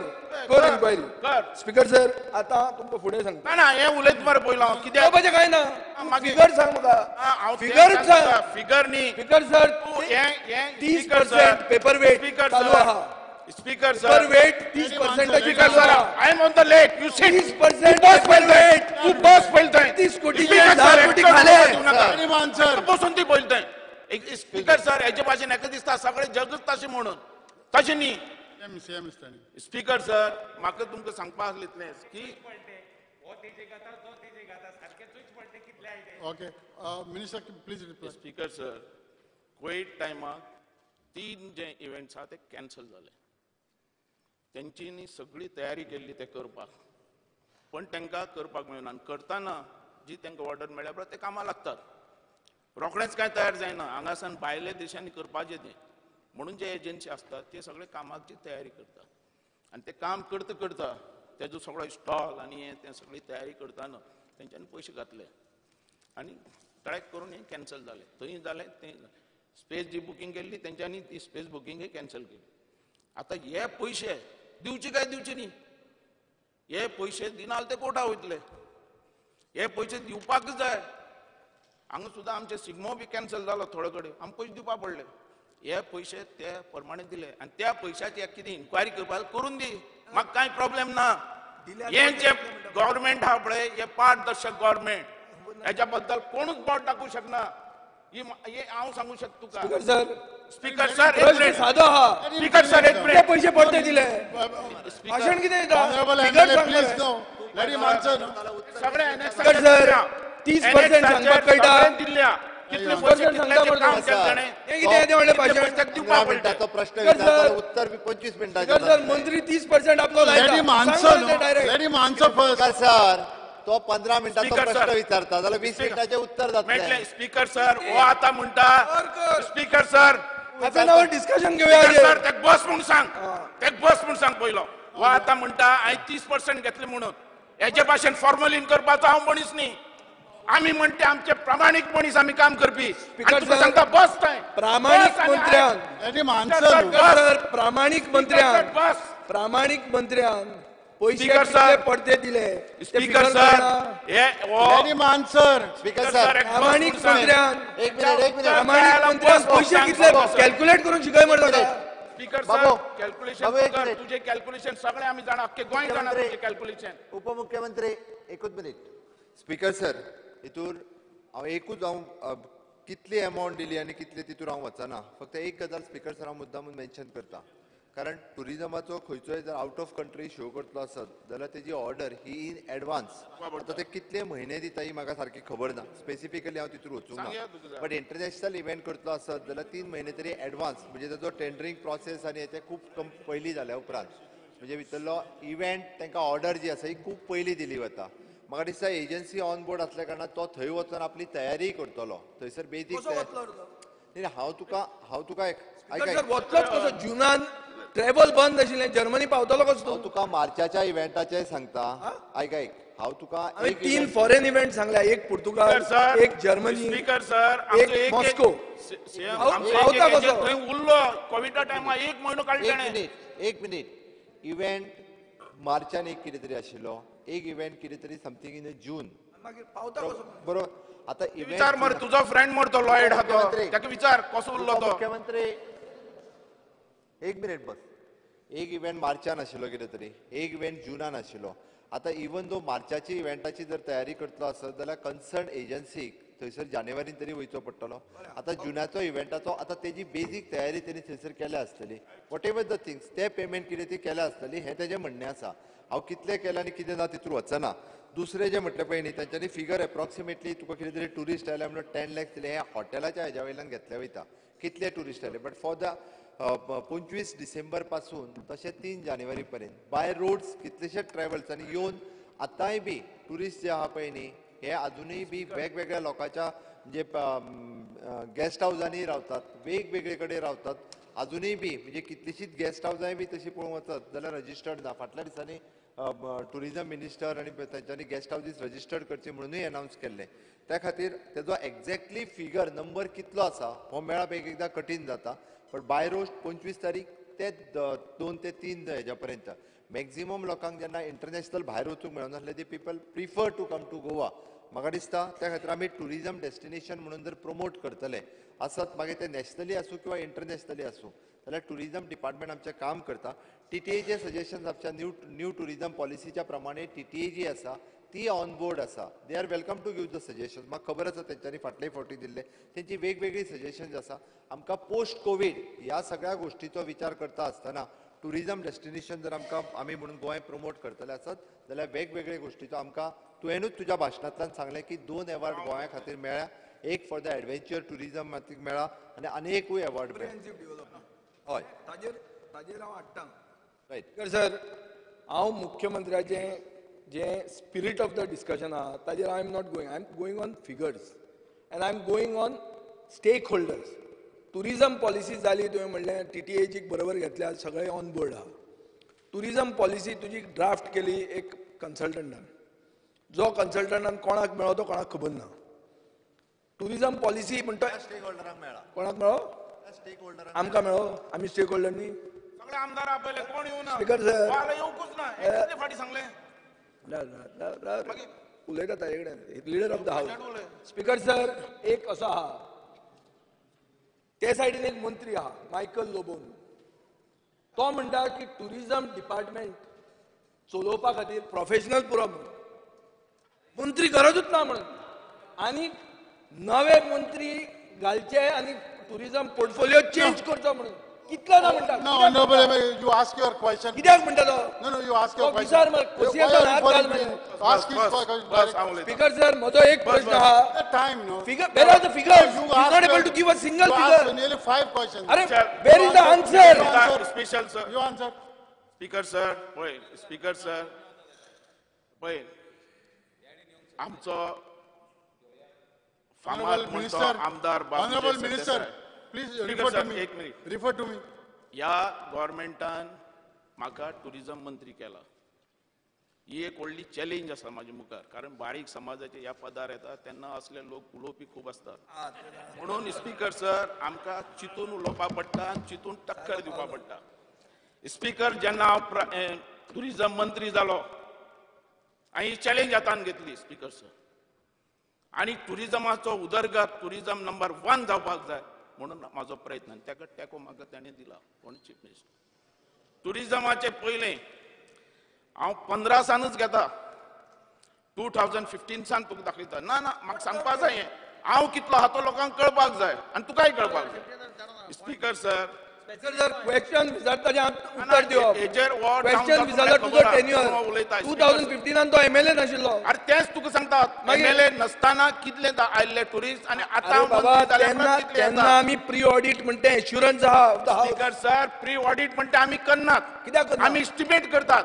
कर इन्क्वायरी कर. स्पीकर सर, आतां तुमकां फुडें सांगता. ना हें उलयत मरे पयलो हांव कित्याक कांय ना, फिगर सांग म्हाका. फिगर सांग, फिगर न्ही. स्पीकर सर, 30% पेपर वेट चालू आहा. Speaker sir, paper weight 30% चालू आहा. I am on the late, you sit. 30% paper weight, तूं बस पयलें थंय. 30 कोटी 10 कोटी खाले बसून ती पयलें थंय. स्पीकर सर, हेजे भाशेन हेका दिसता सगळें जगच तशें म्हणून, तशें न्ही. स्पीकर सर, म्हाका तुमकां सांगपा आसलें इतलेंच की okay minister please reply. Speaker sir, Covid टायमाक 3 जे इव्हेंट्स आहा ते कॅन्सल जाले. तेंच्यांनी सगळी तयारी केल्ली ते करपाक, पण तांकां करपाक मेळना. आनी करतना जी तांकां ऑर्डर मेळ्ळ्या पळय ते कामां लागतात, रोखडेंच कांय तयार जायना. हांगासान भायल्या देशांनी करपाचें तें, म्हणून जे एजन्सी आसतात ते सगळे कामाची तयारी करतात. आनी ते काम करता करता तेजो सगळो स्टॉल आनी हें तें सगळी तयारी करतना तेंच्यांनी पयशे घातले आनी ट्रॅक करून हें कॅन्सल जालें. थंय जालें तें स्पेस जी बुकींग केल्ली तेंच्यांनी ती स्पेस बुकींगय कॅन्सल केली. आतां हे पयशे दिवचे काय दिवचे न्ही? हे पयशे दिना जाल्यार ते कोर्टा वयतले. हे पयशे दिवपाक जाय. हांगा सुद्दां आमचे शिगमो बी कॅन्सल जालो थोडे कडेन, आमकां पयशे दिवपाक पडले. हे पयशे ते प्रमाणे दिले आनी त्या पयशाची कितें इन्क्वायरी करपाक करून दी, म्हाका कांय प्रॉब्लेम ना. हें जें गव्हर्मेंट आहा पळय हें पारदर्शक गव्हर्मेंट, हेच्या बद्दल कोणूच बोट दाखोवंक शकना. ही हांव सांगू शकता तुका. स्पीकर सर, सादो आहा. स्पीकर सर, एक मिनिट. पयशे परते दिले, भाशण कितें दिता? सगळे सर, 30% सांगपाक कळटा. कितले पयशे काम केलें? कितें व्हडलें भाशण? मिनटाचो प्रश्न विचारता, उत्तर बी 25 मिनटाचें. सर, मंत्री 30% आपलो लायता. सर, तो 15 मिनटाचो प्रश्न विचारता जाल्यार 20 मिनटाचें उत्तर जातलें. स्पीकर सर, हो आतां म्हणटा. Speaker sir, half an hour discussion घेवया. सर, तेका बस म्हूण सांग, तेका बस म्हूण सांग पयलो. हो आतां म्हणटा हांवें 30% घेतले म्हणून. हेजे भाशेन फॉर्मल इन करपाचो हांव मनीस न्ही. आमी म्हणते आमचे प्रामाणीक मनीस आमी काम करपी. सांगता बस थंय प्रामाणीक मंत्र्यान, प्रामाणीक मंत्र्यान, प्रामाणीक मंत्र्यान पैसे कितले पडते दिले. स्पीकर सर, हे स्पीकर सर, प्रामाणीक मंत्र्यान, प्रामाणीक मंत्र्यान पैसे कितले कॅल्क्युलेट करून शिकय म्हणटा. स्पीकर सर, कॅल्क्युलेशन कर, तुझे कॅल्क्युलेशन सगळे आमी जाणा, अख्खे गोंय जाणा तुझे कॅल्क्युलेशन. उपमुख्यमंत्री एकूच मिनिट. स्पीकर सर, हितूर हांव एकूच हांव कितली अमावंट दिली आनी कितली तितूर हांव वचना. फक्त एक गजाल स्पीकर सर हांव मुद्दामून मेन्शन करता, कारण टुरिजमाचो खंयचोय जर आउट ऑफ कंट्री शो करतलो आसत जाल्यार तेजी ऑर्डर ही इन एडवान्स, आतां ते कितले म्हयने दिता ही म्हाका सारकी खबर ना, स्पेसिफिकली हांव तितूर वचूंक ना. बट इंटरनॅशनल इव्हेंट करतलो आसत जाल्यार 3 म्हयने तरी एडवान्स, म्हणजे ताजो टेंडरींग प्रोसेस आनी ते खूब पयलीं जाल्या उपरांत, म्हणजे भितरलो इव्हेंट तांकां ऑर्डर जी आसा ही खूब पयलीं दिली वता. म्हाका दिसता एजन्सी ऑन बोर्ड आसल्या कारणान तो थंय वचून आपली तयारी करतलो. थंयसर बेजीक हांव तुका एक वतलोच कसो, जुनान ट्रॅव्हल बंद आशिल्लें, जर्मनी पावतलो कसो? हांव तुका मार्चाच्या इव्हेंटाचें सांगता, आयक आयक, हांव तुका 3 फॉरेन इव्हेंट सांगल्या, एक पुर्तुगाल, एक जर्मनी, स्पीकर सर, एक मॉस्को. पावता कसो? थंय उरलो कोविडा टायमार 1 म्हयनो काडले. एक मिनिट, इव्हेंट मार्चान एक कितें तरी आशिल्लो, एक इव्हेंट कितें तरी समथींग इन जून. बरोबर. आता विचार मर, तुझो फ्रेंड मर तो लॉयड हा तो, ताका विचार कसो उरलो तो. मुख्यमंत्री एक मिनिट बस. एक इव्हेंट मार्चान आशिल्लो कितें तरी, एक इव्हेंट जुनान आशिल्लो. आतां इवन दो मार्चाची इव्हेंटाची जर तयारी करतलो आसत जाल्यार कन्सर्न एजन्सीक थंयसर जानेवारीन तरी वयचो पडटलो. आतां जुनाचो इव्हेंटाचो आतां तेजी बेजीक तयारी तेणी थंयसर केल्या आसतली, what ever the things ते पेमेंट कितें ती केल्या आसतली, हें तेजें म्हणणें आसा. हांव कितलें केलें आनी कितें ना तितूर वचना. दुसरें जें म्हटलें पळय न्ही, तेंच्यांनी फिगर एप्रॉक्सिमेटली तुका कितें तरी ट्युरिस्ट आयले म्हणून 10 लॅक्स दिले, हें हॉटेलाच्या हेज्या वयल्यान घेतलें वयता कितले ट्युरिस्ट आयले. बट फॉर the 25 डिसेंबर पासून तशें 3 जानेवारी पर्यंत बाय रोड्स कितलेशे ट्रॅव्हल्स आनी येवन आतांय बी ट्युरिस्ट जे आहा पळय न्ही, हे आजुनूय बी वेगवेगळ्या लोकांच्या म्हणजे गेस्ट हावजांनी रावतात, वेगवेगळे कडेन रावतात आजुनूय बी. म्हणजे कितलीशीच गेस्ट हावजांय बी तशी पळोवंक वचत जाल्यार रजिस्टर्ड ना. फाटल्या दिसांनी टुरिजम मिनिस्टर आनी तांच्यांनी गेस्ट हावजीस रजिस्टर्ड करची म्हणूनय अनावन्स केल्लें. त्या खातीर तेजो एक्झॅक्टली फिगर नंबर कितलो आसा हो मेळप एक एकदां कठीण जाता. बट बाय रोड 25 तारीख ते 2 ते 3 हेज्या पर्यंत मॅक्झिमम लोकांक जेन्ना इंटरनॅशनल भायर वचूंक मेळनासलें, ती people prefer to come to Goa. म्हाका दिसता त्या खातीर आमी ट्युरिजम डेस्टिनेशन म्हणून जर प्रमोट करतले आसत, मागीर ते नॅशनली आसूं किंवा इंटरनॅशनली आसूं, जाल्यार ट्युरिजम डिपार्टमेंट आमचें काम करता. टीटीएचे सजेशन्स आमच्या न्यू ट्युरिजम पॉलिसीच्या प्रमाणे टीटीए जी आसा ती ऑन बोर्ड आसा. They are welcome to give the suggestions. म्हाका खबर आसा तेंच्यांनी फाटले फावटी दिल्ले तेंची वेगवेगळी सजेशन्स आसा. आमकां पोस्ट कोवीड ह्या सगळ्या गोश्टीचो विचार करता आसतना ट्युरिजम डेस्टिनेशन जर आमकां आमी म्हणून गोंय प्रमोट करतले आसत जाल्यार वेगवेगळे गोश्टीचो आमकां, तुवेंनूच तुज्या भाशणांतल्यान सांगलें की 2 एवॉर्ड गोंया खातीर मेळ्ळ्या, एक फॉर the adventure tourism खातीर मेळ्ळा आनी आनी एकूय एवॉर्ड मेळ्ळा. हय, ताजेर हांव हाडटा. रायट सर, हांव मुख्यमंत्र्याचें जें स्पिरीट ऑफ the discussion आहा ताजेर I am not going. I am going on figures and I am going on stakeholders. Tourism policy जाली, तुवें म्हणलें टीटीएचीक बरोबर घेतल्या, सगळें ऑन बोर्ड आहा. ट्युरिजम पॉलिसी तुजी ड्राफ्ट केली एक कन्सल्टंटान, जो कन्सल्टंटान कोणाक मेळ्ळो तो कोणाक खबर ना. ट्युरिजम पॉलिसी म्हणटा कोणाक मेळ्ळो? आमकां मेळ्ळो, आमी स्टेक होल्डर न्ही. सगळे आमदार आपयले, कोण येवना. स्पीकर सर, येवकूच ना, कितले फाटी सांगलें उलयता ताजे कडेन, leader of the house. Speaker sir, एक असो आहा, ते सायडीन एक मंत्री आहा मायकल लोबो, तो म्हणटा की ट्युरिजम डिपार्टमेंट चलोवपा खातीर प्रोफेशनल पुरो म्हणून, मंत्री गरजूच ना म्हणून, आनी नवे मंत्री घालचे आनी टुरिजम पोर्टफोलिओ चेंज करचो म्हणून. कितलो ना म्हणटा? No, honorable, you ask your question. कित्याक म्हणटा तो? No, no, you ask your question. विचार मरे, कोसयेचो हात घाल मरे. Ask his question. Speaker sir, म्हजो एक प्रश्न आहा. Time, no. Figure, where are the figures? You are not able to give a single figure. You asked nearly 5 questions. अरे, where is the answer? Special sir. You answer. Speaker sir, पळय, speaker sir, पळय, आमचो फामाद म्हणतो आमदार Honorable Minister, please refer to me. एक minute. Refer to me. ह्या गव्हर्मेंटान म्हाका टुरिजम मंत्री केला. ही एक व्हडली चॅलेंज आसा म्हाज्या मुखार, कारण बारीक समाजाचे ह्या पदार येता तेन्ना असले लोक उलोवपी खूब आसतात. म्हणून स्पीकर सर आमकां चिंतून उलोवपाक पडटा, चिंतून टक्कर दिवपाक पडटा. स्पीकर जेन्ना हांव टुरिजम मंत्री जालो हांवें ही चॅलेंज हातान घेतली स्पीकर सर, आनी टुरिजमाचो उदरगत, टुरिजम नंबर 1 जावपाक जाय म्हणून म्हाजो प्रयत्न, ताका तेंको म्हाका ताणें दिला कोण चीफ मिनिस्टर. टुरिजमाचें पयलें हांव 15 सानच घेता, 2015 सान तुका दाखयता. ना ना म्हाका सांगपा जाय हें, हांव कितलो आहा तो लोकांक कळपाक जाय आनी तुकाय कळपाक जाय. स्पीकर सर क्वेश्चन विचारता उत्तर दिवप. क्वेश्चन विचारला तुजो टेन्युअर 2015 तो एमएलए नाशिल्लो. अरे तेच तुका सांगता, एमएलए नसताना कितले आयिल्ले टुरिस्ट आनी आतां तेन्ना आमी प्री ऑडिट म्हणटे एश्युरन्स आहा. स्पीकर सर प्री ऑडिट म्हणटे आमी करनात, कित्याक आमी एस्टिमेट करतात.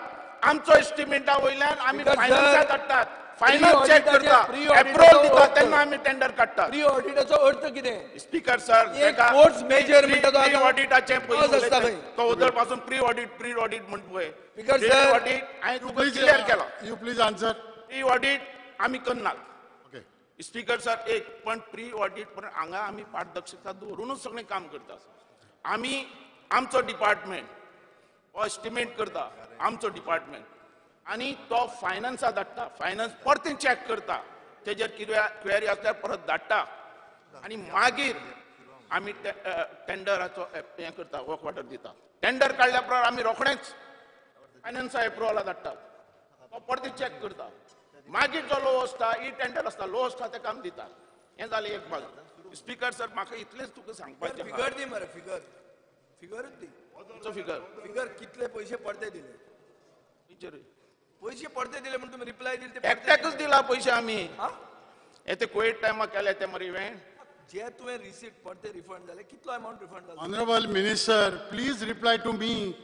आमचो एस्टिमेटा वयल्यान आमी फायनान्साक धाडटात, फायनान्स चेक करता, एप्रुवल दिता, तेन्ना आमी टेंडर काडटात. प्री ऑडिटाचो अर्थ कितें स्पीकर सर? कोर्स मेजर म्हणटा तो प्री ऑडिटाचें पयलीं तो उदर पासून प्री ऑडिट प्री ऑडिट म्हण पळय. स्पीकर सर ऑडिट हांवें तुका क्लियर केला. You please answer. Pre audit आमी करनात स्पीकर सर एक, पण प्री ऑडिट पण हांगा आमी पारदर्शकता दवरूनच सगळें काम करतात. आमी आमचो डिपार्टमेंट हो एस्टिमेट करता, आमचो डिपार्टमेंट, आनी तो फायनान्सा धाडटा, फायनान्स परतें चॅक करता, तेजेर क्वेरी आसल्यार परत धाडटा आनी मागीर आमी टेंडराचो हें करता, वर्क ऑर्डर दिता. टेंडर काडल्या उपरांत आमी रोखडेंच फायनान्सा एप्रुवला धाडटा, तो परतें चॅक करता, मागीर जो लो आसता ई टेंडर आसता, लो आसता तेका आमी दिता. हें जालें एक बाजू. स्पीकर सर म्हाका इतलेंच तुका सांगपाचें. फिगर दी मरे, फिगर फिगरूच दी. फिगर फिगर कितले पयशे परते दिले? पयशे परते दिले म्हणून तुम्ही रिप्लाय दिले? एकट्याकच दिला पयशे आमी. हे ते कोविड टायमार केले ते मरे इव्हेंट जे तुवें रिसीट परते रिफंड जाले, कितलो अमाउंट रिफंड जालो? Honourable minister please reply to me.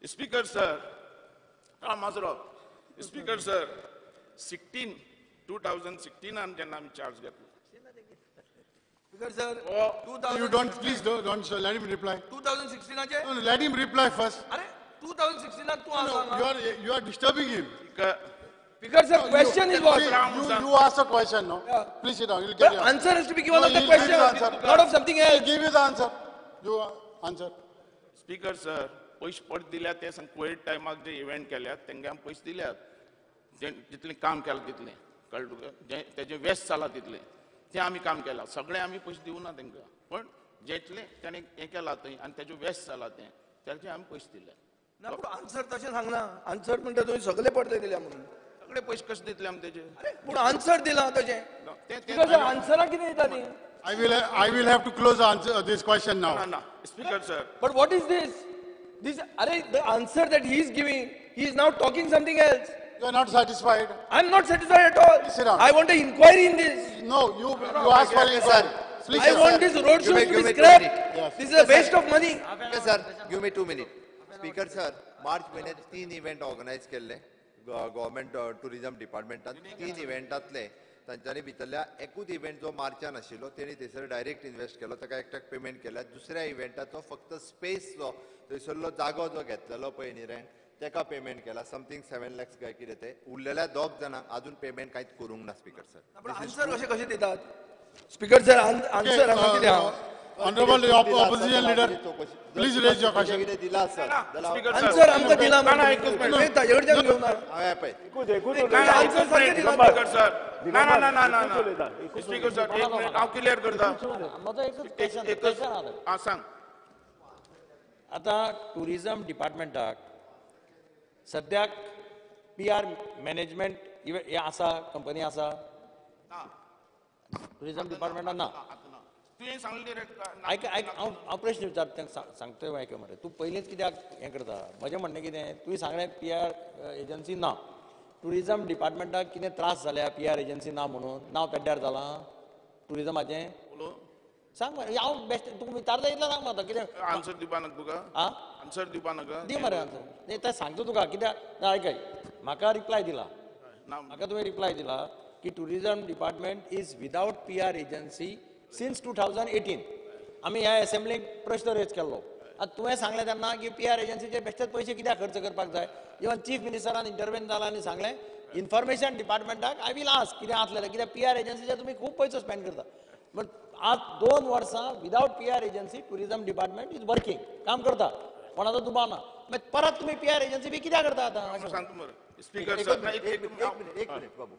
Speaker sir माजरो speaker sir 2016 जेन्ना आमी चार्ज घेतलो. Speaker sir, you don't, please don't let him reply. 2016 No, let him reply first. अरे 2016 तू no, you are disturbing him. Speaker sir, question is what? You ask a question, no? Yeah. Please sit down. You'll get your answer has to be given of the question, not of something else. He'll give you the answer. You answer. Speaker sir, पयशे परत दिल्यात ते सांग. Covid टायमाक जे event केल्यात तेंकां आमी पयशे दिल्यात, जितलें काम केलां तितलें कळ्ळें तुका, तेजें वेस्ट जालां तितलें तें आमी काम केलां. सगळें आमी पयशे दिवना तेंकां, पण जेतलें ताणें हें केलां थंय आनी तेजें वेस्ट जालां तें तेजे आमी पयशे दिले. ना पूण आन्सर तशें सांगना. आन्सर म्हणटा तुवें सगळे परते दिल्या म्हणून. सगळे पयशे कशे दितले आमी तेजे? पूण आन्सर दिला तशें. आन्सरां कितें दिता ती? I will have to close answer this question now. ना ना speaker sir. But what is this? This अरे the answer that he is giving, he is now talking something else. You are not satisfied? I am not satisfied at all. Sit down. I want an inquiry in this. No, you ask for inquiry. Please, I want this road show to be scrapped. Yes. This is a waste of money. Okay, sir, give me 2 minutes. Speaker sir, March म्हयन्यात 3 event organise केल्ले government tourism डिपार्टमेंटान. 3 इव्हेंटांतले तांच्यांनी भितरल्या एकूच event जो मार्चान आशिल्लो तेणी थंयसर direct invest केलो, ताका एकट्याक पेमेंट केल्या. दुसऱ्या इव्हेंटाचो फक्त स्पेस जो थंयसरलो जागो जो घेतलेलो पळय न्ही रेंट, तेका पेमेंट केला समथींग 7 lakhs काय कितें ते. उरलेल्या 2 जाणांक अजून पेमेंट कांयच करूंक ना स्पीकर सर. आन्सर कशें कशें दितात स्पीकर सर? आन्सर हांगा कितें आहा? Honorable opposition leader, please raise your question. दिला सर आन्सर आमकां दिला. स्पीकर सर ना ना ना ना ना स्पीकर सर एक मिनिट हांव क्लियर करता. एकच सांग. आतां टुरिजम डिपार्टमेंटाक सद्याक पी आर मॅनेजमेंट हें आसा, कंपनी आसा टुरिजम डिपार्टमेंटान ना. आयक आयक, हांव हांव प्रश्न विचारता तांकां सांगतोय आयक मरे. तूं पयलींच कित्याक हें करता? म्हजें म्हणणें कितें, तुवें सांगलें पी आर एजन्सी ना, टुरिजम डिपार्टमेंटाक कितें त्रास जाल्या पी आर एजन्सी ना म्हणून? नांव पेड्ड्यार जालां टुरिजमाचें? सांग मरे. हांव बेश्ट तुका विचारता इतलें सांग म्हाका कितें आन्सर दिवपा नाका तुका? आं आन्सर दिवपा नाका? दी मरे आन्सर. न्ही तें सांगता तुका कित्याक. आयक म्हाका रिप्लाय दिला, म्हाका तुवें रिप्लाय दिला की tourism department is without P R agency since 2018. आमी ह्या असेंब्लीक प्रश्न रेज केल्लो आतां तुवें सांगलें तेन्ना की पी आर एजन्सीचे बेश्टेच पयशे कित्याक खर्च करपाक जाय. इवन चीफ मिनिस्टरान इंटरवेन जाला आनी सांगलें इन्फॉर्मेशन डिपार्टमेंटाक I will ask कितें आसलें, कित्याक पी आर एजन्सीचेर तुमी खूब पयसो स्पेंड करता. बट आज 2 वर्सां without P R agency tourism department is working, काम करता, कोणाचो दुबाव ना. मागीर परत तुमी पी आर एजन्सी बी कित्याक करता आतां? सांगता मरे स्पीकर सर, एक मिनिट बाबू.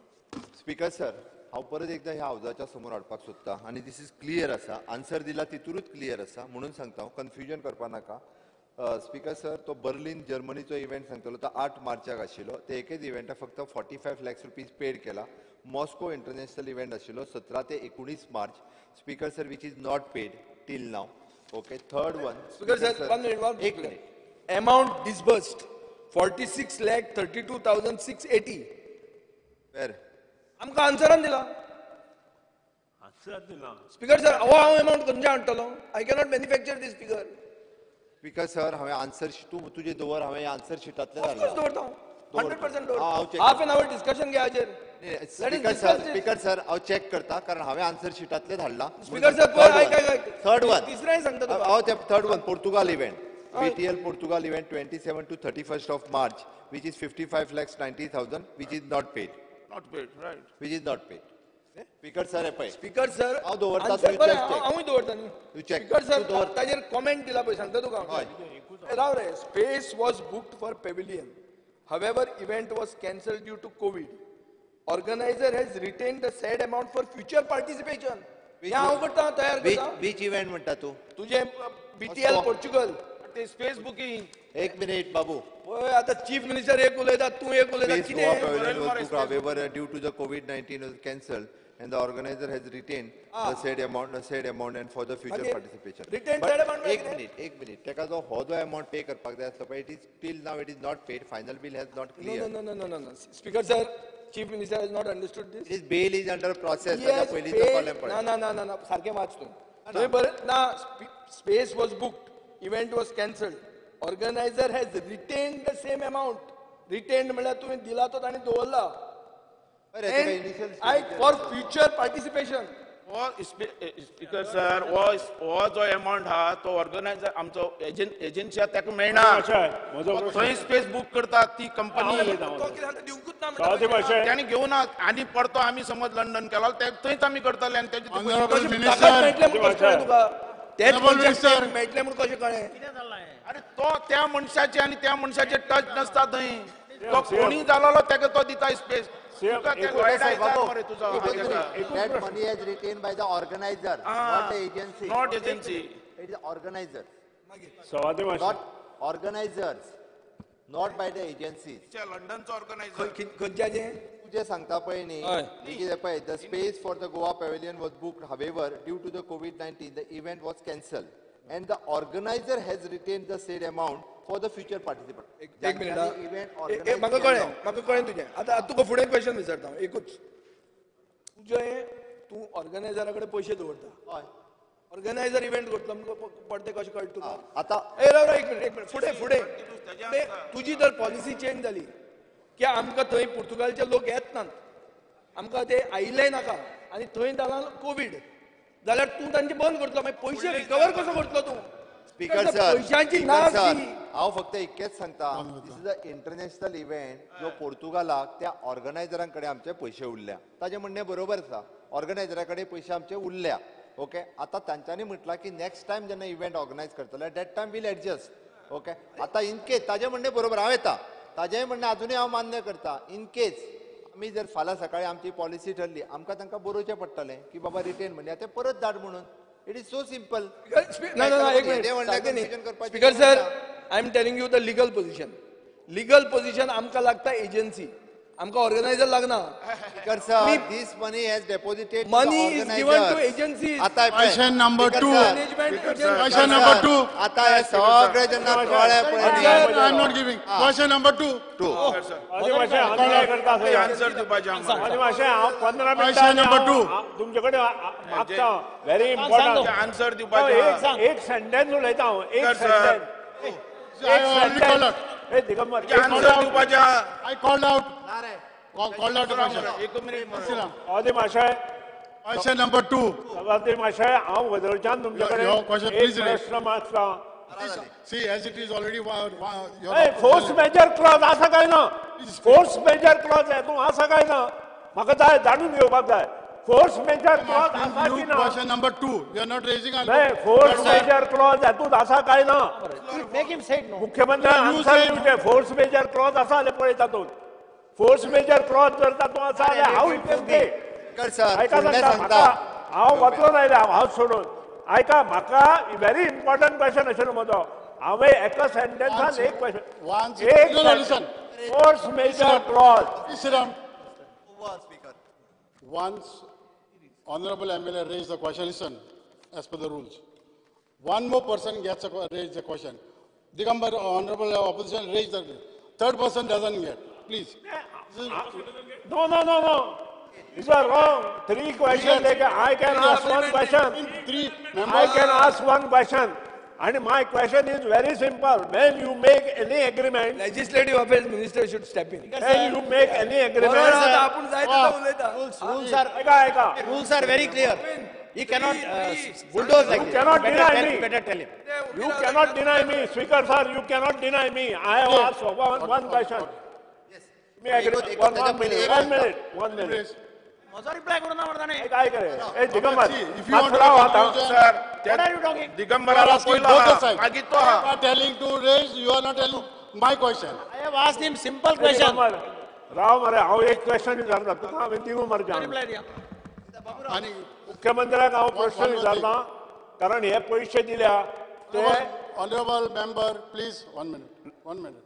स्पीकर सर, हांव परत एकदा ह्या हावजाच्या समोर हाडपाक सोदता आनी this is clear आसा, आन्सर दिला तितूरूच क्लियर आसा म्हणून सांगता हांव, कन्फ्युजन करपा नाका. स्पीकर सर, तो बर्लिन जर्मनीचो इव्हेंट सांगतलो तो 8 मार्चाक आशिल्लो, ते एकेच इव्हेंटाक फक्त 45 lakhs rupees paid केला. मॉस्को इंटरनॅशनल इव्हेंट आशिल्लो 17 ते 19 मार्च speaker sir, which is not paid till now. Okay, third one speaker sir, 1 minute, एक minute. Amount disbursed 46,32,680. वेर आमकां आन्सरान दिला. आन्सर दिला स्पीकर सर, हो हांव एमावंट खंयचे हाडटलो? I cannot manufacture this figure. Speaker sir, हांवें आन्सर तूं तुजें दवर, हांवें आन्सर शिटांतलें धाडलां. दवरता 100% दवरता. हाफ एन our discussion घे हाचेर. स्पीकर सर, स्पीकर सर, हांव चॅक करता कारण हांवें आन्सर शिटांतलें धाडलां. स्पीकर सर, पळय, आयक आयक, थर्ड वन तिसरें सांगता तुका हांव, ते third one Portugal event, BTL Portugal event 27 to 31 of March, which is 55,90,000, which is not paid. Not paid, right. Which is not paid. Speaker sir, हे पळय. स्पीकर सर, हांव दवरता, तूं चॅक. हांवूय दवरता न्ही. स्पीकर सर, ताजेर कॉमेंट दिला पळय, सांगता तुका हांव. राव रे. Space was booked for pavilion, however event was cancelled due to COVID. Organiser has retain the said amount for future participation. हें हांव करता, तयार करता. Which event म्हणटा तूं? तुजें BTL Portugal, ते स्पेस बुकींग. एक मिनिट बाबू, पळय आतां चीफ मिनिस्टर एक उलयता, तूं एक उलयता, कितें? However, due to the COVID-19 was cancelled and the organizer has retained the said amount and for the future participation. Retained said amount. एक मिनिट, एक मिनिट. तेका जो हो जो amount pay करपाक जाय आसलो पळय, it is till now it is not paid. Final bill has not cleared. No, no, no, no, no. Speaker sir, Chief Minister has not understood this. His bail is under process. ताच्या पयलींचो column पळय. ना ना ना ना ना, सारकें वाच तूं. थंय बरें ना, space was booked, event was cancelled, organiser has retained the same amount. Retained म्हणल्यार तुवें दिला तो ताणें दवरला फॉर फ्युचर पार्टिसिपेशन. हो स्पीकर सर, हो जो एमावंट आहा तो ऑर्गनायझर आमचो एजन्सी आहा ताका मेळना. थंय स्पेस बूक करता ती कंपनी, ताणें घेवना आनी परतो आमी समज लंडन केला थंयच आमी करतले आनी तेजे तेच मनशाक मेळटलें म्हूण कशें कळ्ळें? अरे तो त्या मनशाचे आनी त्या मनशाचे टच नासता थंय, तो कोणी जालोलो ताका तो दिता space. That money is retained by the organizer, not the agency. Not agency. It is organizer. Not organizers, not by the agencies. लंडनचो ऑर्गनायझर. खंयच्याचें? तुजें सांगता पळय न्ही, कितें पळय, the space for the Goa pavilion was booked, however due to the COVID-19 the event was cancelled and the organizer has retained the said amount for the future participant. एक minute, म्हाका कळ्ळें, म्हाका कळ्ळें तुजें. आतां तुका फुडें क्वेश्चन विचारता हांव एकूच. तुजें तूं ऑर्गनायझरा कडेन पयशे दवरता, हय, ऑर्गनायझर इव्हेंट करतलो म्हणून पडते कशें कळटा तुका आतां? ए राव, एक मिनिट, एक मिनिट, फुडें फुडें तुजी जर पॉलिसी चेंज जाली की आमकां थंय पुर्तुगालचे लोक येत नात, आमकां ते आयिल्लेय नाका आनी थंय जाला कोवीड, जाल्यार तूं तांचे बंद करतलो, मागीर पयशे रिकवर कसो करतलो तूं? स्पीकर सर, पयशांची नाच. हांव फक्त इतकेंच सांगता, this is a international event जो पोर्तुगालाक त्या ऑर्गनायझरां कडेन आमचे पयशे उरल्या. ताजें म्हणणें बरोबर आसा, ऑर्गनायझरा कडेन पयशे आमचे उरल्या. ओके, आतां तांच्यांनी म्हटलां की नेक्स्ट टायम जेन्ना इव्हेंट ऑर्गनायज करतले that time we'll adjust. Okay, आतां इनकेस ताजें म्हणणें बरोबर, हांव येता ताजेंय म्हणणें आजुनूय हांव मान्य करता. इनकेस आमी जर फाल्यां सकाळीं आमची पॉलिसी ठरली, आमकां तांकां बरोवचें पडटलें की बाबा रिटेन मनी आतां परत धाड म्हणून. It is so simple. ना ना, एक minute. Speaker sir, I am telling you the legal position. Legal position आमकां लागता एजन्सी, आमकां ऑर्गनायझर लागना. Speaker sir, this money has deposited, money is given to agency. आतां question number 2, question number 2. आतां हे सगळे जेन्ना कळ्ळें पळय, I am not giving. Question number 2. Answer दिवपाचें. हांव 15 क्वेश्चन नंबर 2 तुमचे कडेन मागता, व्हेरी इम्पॉर्टंट आन्सर दिवपाचें. एक सेंटेन्स उलयता हांव, एक sentence. I called out. Called out the question. एक मिनिट. सभापती महाशय, Question number 2. सभापती महाशय, हांव वदळच्यान तुमचे कडेन एक प्रश्न मागता. See, as it is already force majeure clause आसा काय ना? फोर्स मेजर क्लॉज हेतून आसा काय ना? म्हाका जाय जाणून घेवपाक जाय. फोर्स मेजर क्लॉज आसा की ना? Question number 2. You are not raising. नाही, फोर्स मेजर क्लॉज हेतून आसा काय ना? Make him say no. मुख्यमंत्र्यान आन्सर दिवचें. फोर्स मेजर क्लॉज आसा जाल्यार पळय तातूंत. फोर्स मेजर क्लॉज जर तातूंत आसा जाल्यार हांव इतलें ते आयका सांगता. हांव वतलो ना हांव सोडून. आयका, म्हाका व्हेरी इम्पॉर्टंट क्वेश्चन आशिल्लो म्हजो. हांवें एका सेंटेन्सान एक क्वेश्चन, एक force majeure clause. Once Honorable MLA raised the question, listen, as per the rules. One more person gets a, raise the question. Digambar, Honorable Opposition raised the third person doesn't get. Please. No, no, no, no. These are wrong. 3 questions. I can ask one question. 3 members. I can ask one question. And my question is very simple. When you make any agreement, Legislative Affairs Minister should step in. When you make any agreement, rules are very clear. He cannot bulldoze like you cannot deny me. Better tell him. You cannot deny me, Speaker sir. You cannot deny me. I have asked one question. Yes. One minute. 1 minute. म्हजो reply करूं ना मरे ताणें. काय करे? ए Digambar, if you want to sir, दिगंबराला पयलो आहा, मागीर तो आहा. You are telling to raise, you are not telling my question. I have asked him simple question. राव मरे, हांव एक क्वेश्चन विचारता तुका, हांवें दिवं मरे. रिप्लाय दिया. आनी मुख्यमंत्र्याक हांव प्रश्न विचारता, कारण हे पयशे दिल्या ते. Honourable member, please, 1 minute, 1 minute.